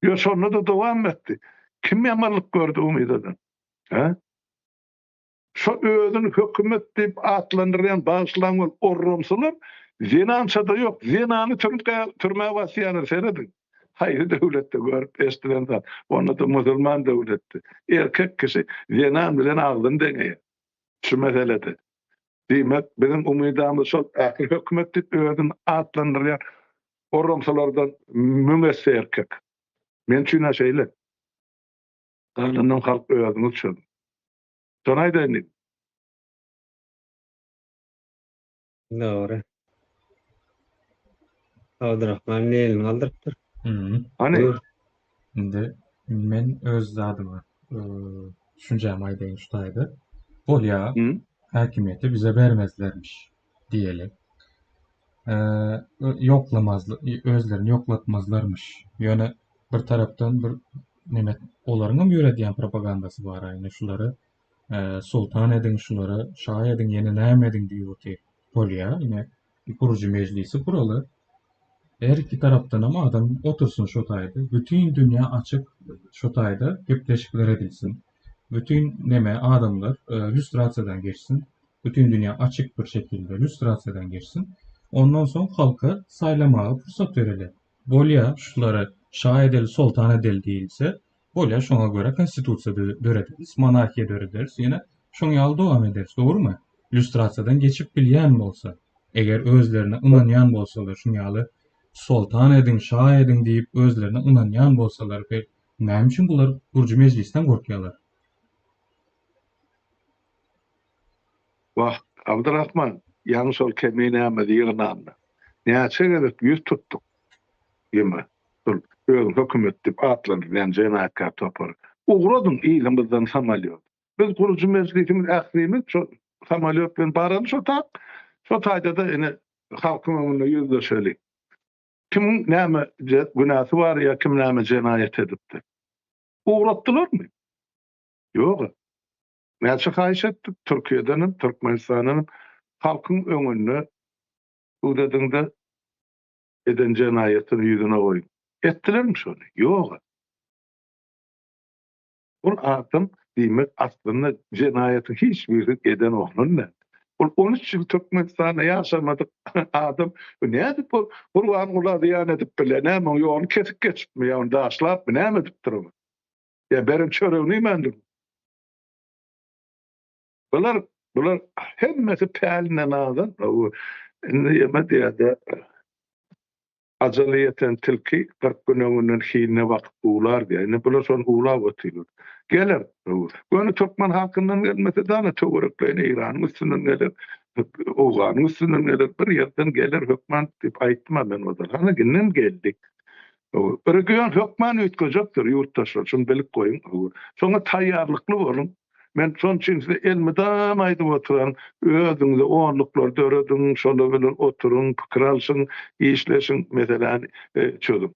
Ýöne şonda-da dowam etdi. Kim ýamanlyk gördi Umydadan? Hä? Şo özüni hökümet diýip atlandyrýan bagyşlaň ol orramsylar zenançada ýok zenany türmä basýarlar serediň haýsy döwletde görüp eşdilen zat onda-da musulman döwletde erkek kişi zenan bilen agzyny deňeýär şu meselede. Diýmek, biziň umydamyz şol ähli hökümet diýip özüni atlandyrýan orramsalardan müň esse erkek. Men üçin-ä şeýle. Galanynam halk özüňiz çözüň. Şony aýdaýyn diýdim. Dogry. Abdurrahman indi elini galdyrypdyr. Hany? Buyur. Indi men öz zadymy, düşünjämi aýdaýyn şu taýda. Bolýa, häkimiýeti bize bermezlermiş diýeli. Ýoklamaz, özlerini ýoklatmazlarmyş. Ýöne bir tarapdan bir neme olaryňam ýöredýän propagandasy bar, ine şulary Soltan ediň şulary, şa ediň, ýene näme ediň diýip otyr. Bolýa, ine, gurujy mejlisi guraly. Her iki tarapdanam adam otursyn şo taýda. Bütin dünýä açyk şo taýda gepleşikler edilsin. Bütin neme adamlar lýustrasiýadan geçsin. Bütin dünýä açyk bir şekilde lýustrasiýadan geçsin. Ondan soň halka saýlamaga pursat bereli. Bolýa, şulary şa edeli, soltan edeli diýilse, Bolýar, şoňa görä konstitusiýa dörederis, monarhiýa dörederis, ýene şoň ýaly dowam ederis, dogrumy? Lýustrasiýadan geçip bilýän bolsa, eger özlerine ynanýan bolsalar, şuň ýaly soltan ediň, şa ediň diýip özlerine ynanýan bolsalar, be, näme üçin bular gurujy mejlisden gorkýarlar? Wah, Abdyrahman, ýaňy şol keminämizi ýygnanda, näçe gezek ýüz tutduk, ýeme. Şol özüni hökümet diýip atlandyrýan jenaýatkär topary. Ugradyň yzymyzdan samolýot. Biz gurujy mejlisimiz ählimiz şol samolýot bilen baraly şo tak, şo taýda-da ine halkyň öňünde ýüzleşeli. Kimiň näme günäsi bar ýa kim näme jenaýat edipdir. Ugratdylarmy? Ýog-a. Näçe haýyş etdik Türkiýedenem, Türkmenistandanam halkyň öňünde sud ediňde eden jenaýatyny ýüzüne goýuň. Etdilermi şony? Ýog-a. Ol adam diýmek aslynda jenaýatyň hiç birini eden oglan däl. Ol 13 ýyl Türkmenistanda ýaşamadyk adam nädip ol Gurbangula zyýan edip bilýär? Näme oň ýoluny kesip geçipmi ýa ony daşlapmy? Näme edipdir ol? Ýa beren çöregini iýmändirmi? Bular bular hemmesi pälinden azan. Indi ýeme diýýär-de, ajaly ýeten tilki 40 gün öňünden hiline bakyp uwlar diýýär. Indi bular şony uwlap otyrlar. Geler. Göni türkmen halkyndan gelmese dana töwerekleýin Eýranyň üstünden geler, Owganyň üstünden geler, bir ýerden geler hökman diýip aýtdym-a men ozal. Hany indem geldi. Region hökman üýtgejekdir ýurtdaşlar, şuny bilip goýuň. Şoňa taýýarlykly boluň. Men şonuň üçin size elmydama aýdyp oturan, özüňize onluklar dörediň, şolar bilen oturyň, pikir alşyň, işleşiň, meseläni çözüň.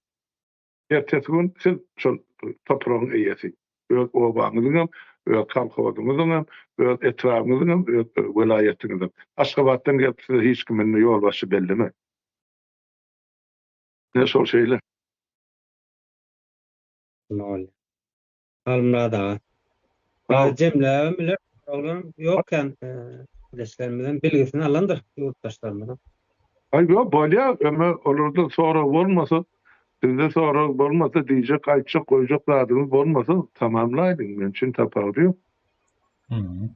Ertesi gün siz şol topragyň eýesi. Öz obaňyzyň hem, öz kolhozyňyzyň hem, öz etrabyňyzyň hem, öz welaýatyňyzyň. Aşgabatdan gelip size hiç kim indi ýolbaşçy bellemez. Ine şol şeýle. Nol. Halmyrat aga. Bizi jemläbem biler. Oglan ýok kän. Ildeşlerimizem bilgisini alandyr ýurtdaşlarymyzyň. Aý ýok bolýa eme olarda sorag bolmasa sizde sorag bolmasa diýjek aýtjak goýjak zadyňyz bolmasa tamamlaýdyň men üçin tapawudy ýok.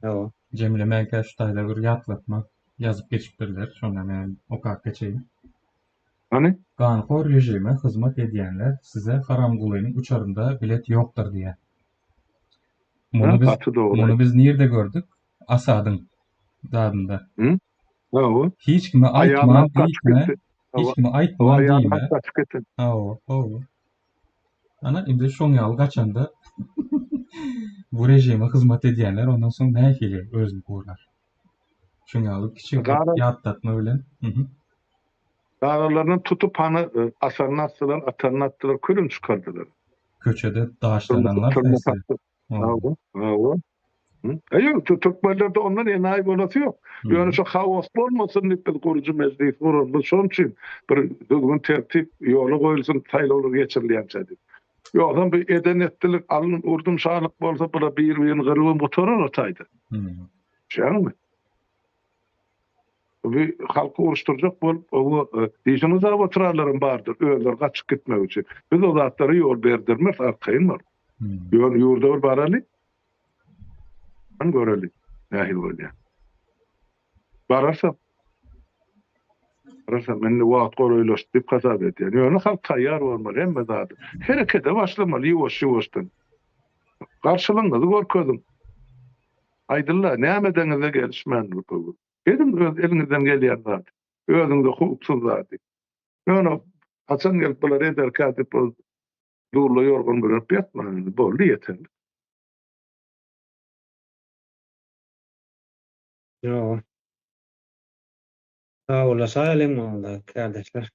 Hawa. Jemlemäkä şu taýda bir ýatlatma ýazyp geçipdirler şonda men okap geçeýin. Hany? Ganhor režime hyzmat edýänler size Haramgulynyň uçarynda bilet ýokdur diýýär. Muny biz Gaty dogry. muny biz nirde gördük? Asadyň zadynda. Hı? Hawa. Hiç kime Aýagyny aýtman alyp gaçyp diýme. gitdi. Hiç Hawa. kime aýtman Aýagyny diýme. alyp gaçyp gitdi. Hawa, hawa. Ana indi şoň ýaly gaçanda bu režime hyzmat edýänler ondan soň nähili özüni gorar? Şoň ýaly kiçi bir Gara ýatlatma bilen. Mhm. Garalaryndan tutup hany asanyny asdylar, atanyny atdylar, külün çykardylar. Köçede daşlananlar Türme haýsy? satdy. Hawa, hawa. Ýok, türkmenlerde ondan enaýy bolasy ýok. Ýöne şu haos bolmasyn diýip biz gurujy mejlis guraldy. Şonuň üçin bir düzgün tertip ýola goýulsyn saýlawlar geçirilýänçä diýip. Ýogsam bir eden etdilik, alyn urdum şalyk bolsa bular bir-birini gyrybam gutarar o taýda. Düşýäňmi? Bu halky uruşdyrjak bolup, oňa dişini uzap oturanlaram bardyr, özleri gaçyp gitmek üçin. Biz o zatlara ýol berdirmeris, arkaýyn bol. Ýöne ýurda bir baraly, göreli nähili bolýar. Bararsam. Bararsam indi wagt golaýlaşdy diýip hasap edýän. Ýöne halk taýýar bolmaly hemme zada. Herekete başlamaly ýuwaş-ýuwaşdan. Garşylygyňyzy görkeziň. Aýdylla, näme edeňizde gelişmän bu. Ediň öz eliňizden gelýän zady. Özüňize howpsuz zady. Ýöne haçan gelip bular ederkä diýip ol dulla ýorgan bürünip ýatmaň indi. Boldy ýeterlik. Ýok. Sagbollaşaýalyň onda, kärdeşler.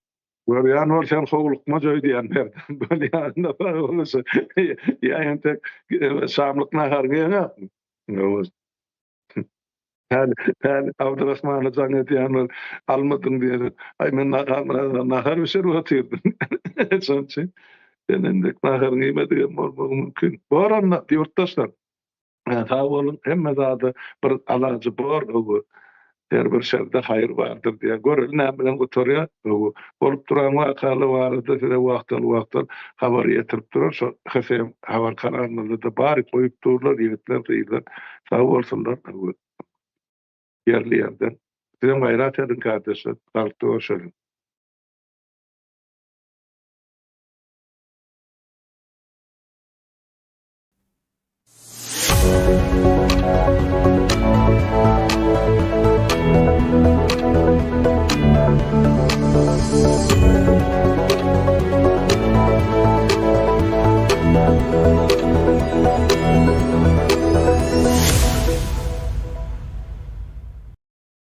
Görýän bol sen howlukmaç öýdýän Merdan bolýan sagbollaşa. Ýa entek şamlyk naharyňy ýeňäpmi? Häli häli Abdyrahmana jaň edýän bol almadyň diýen. Aý men nahar nahar bişirip otyrdym. Şonuň üçin sen entek naharyňy iýmedigem bolmagy mümkin. Bor onda ýurtdaşlar. Sag boluň hemme zada bir alajy bor gowy her bir şerde haýyr bardyr diýýär göreli näme bilen gutarýar gowy bolup duran wakalar barada size wagtal wagtal habar ýetirip durar şo HSM habar kanalymyzda-da bary goýup durlar ýigitler gyzlar sag bolsunlar gowy ýerli ýerden sizem gaýrat ediň kardeşler saglyk görşeliň.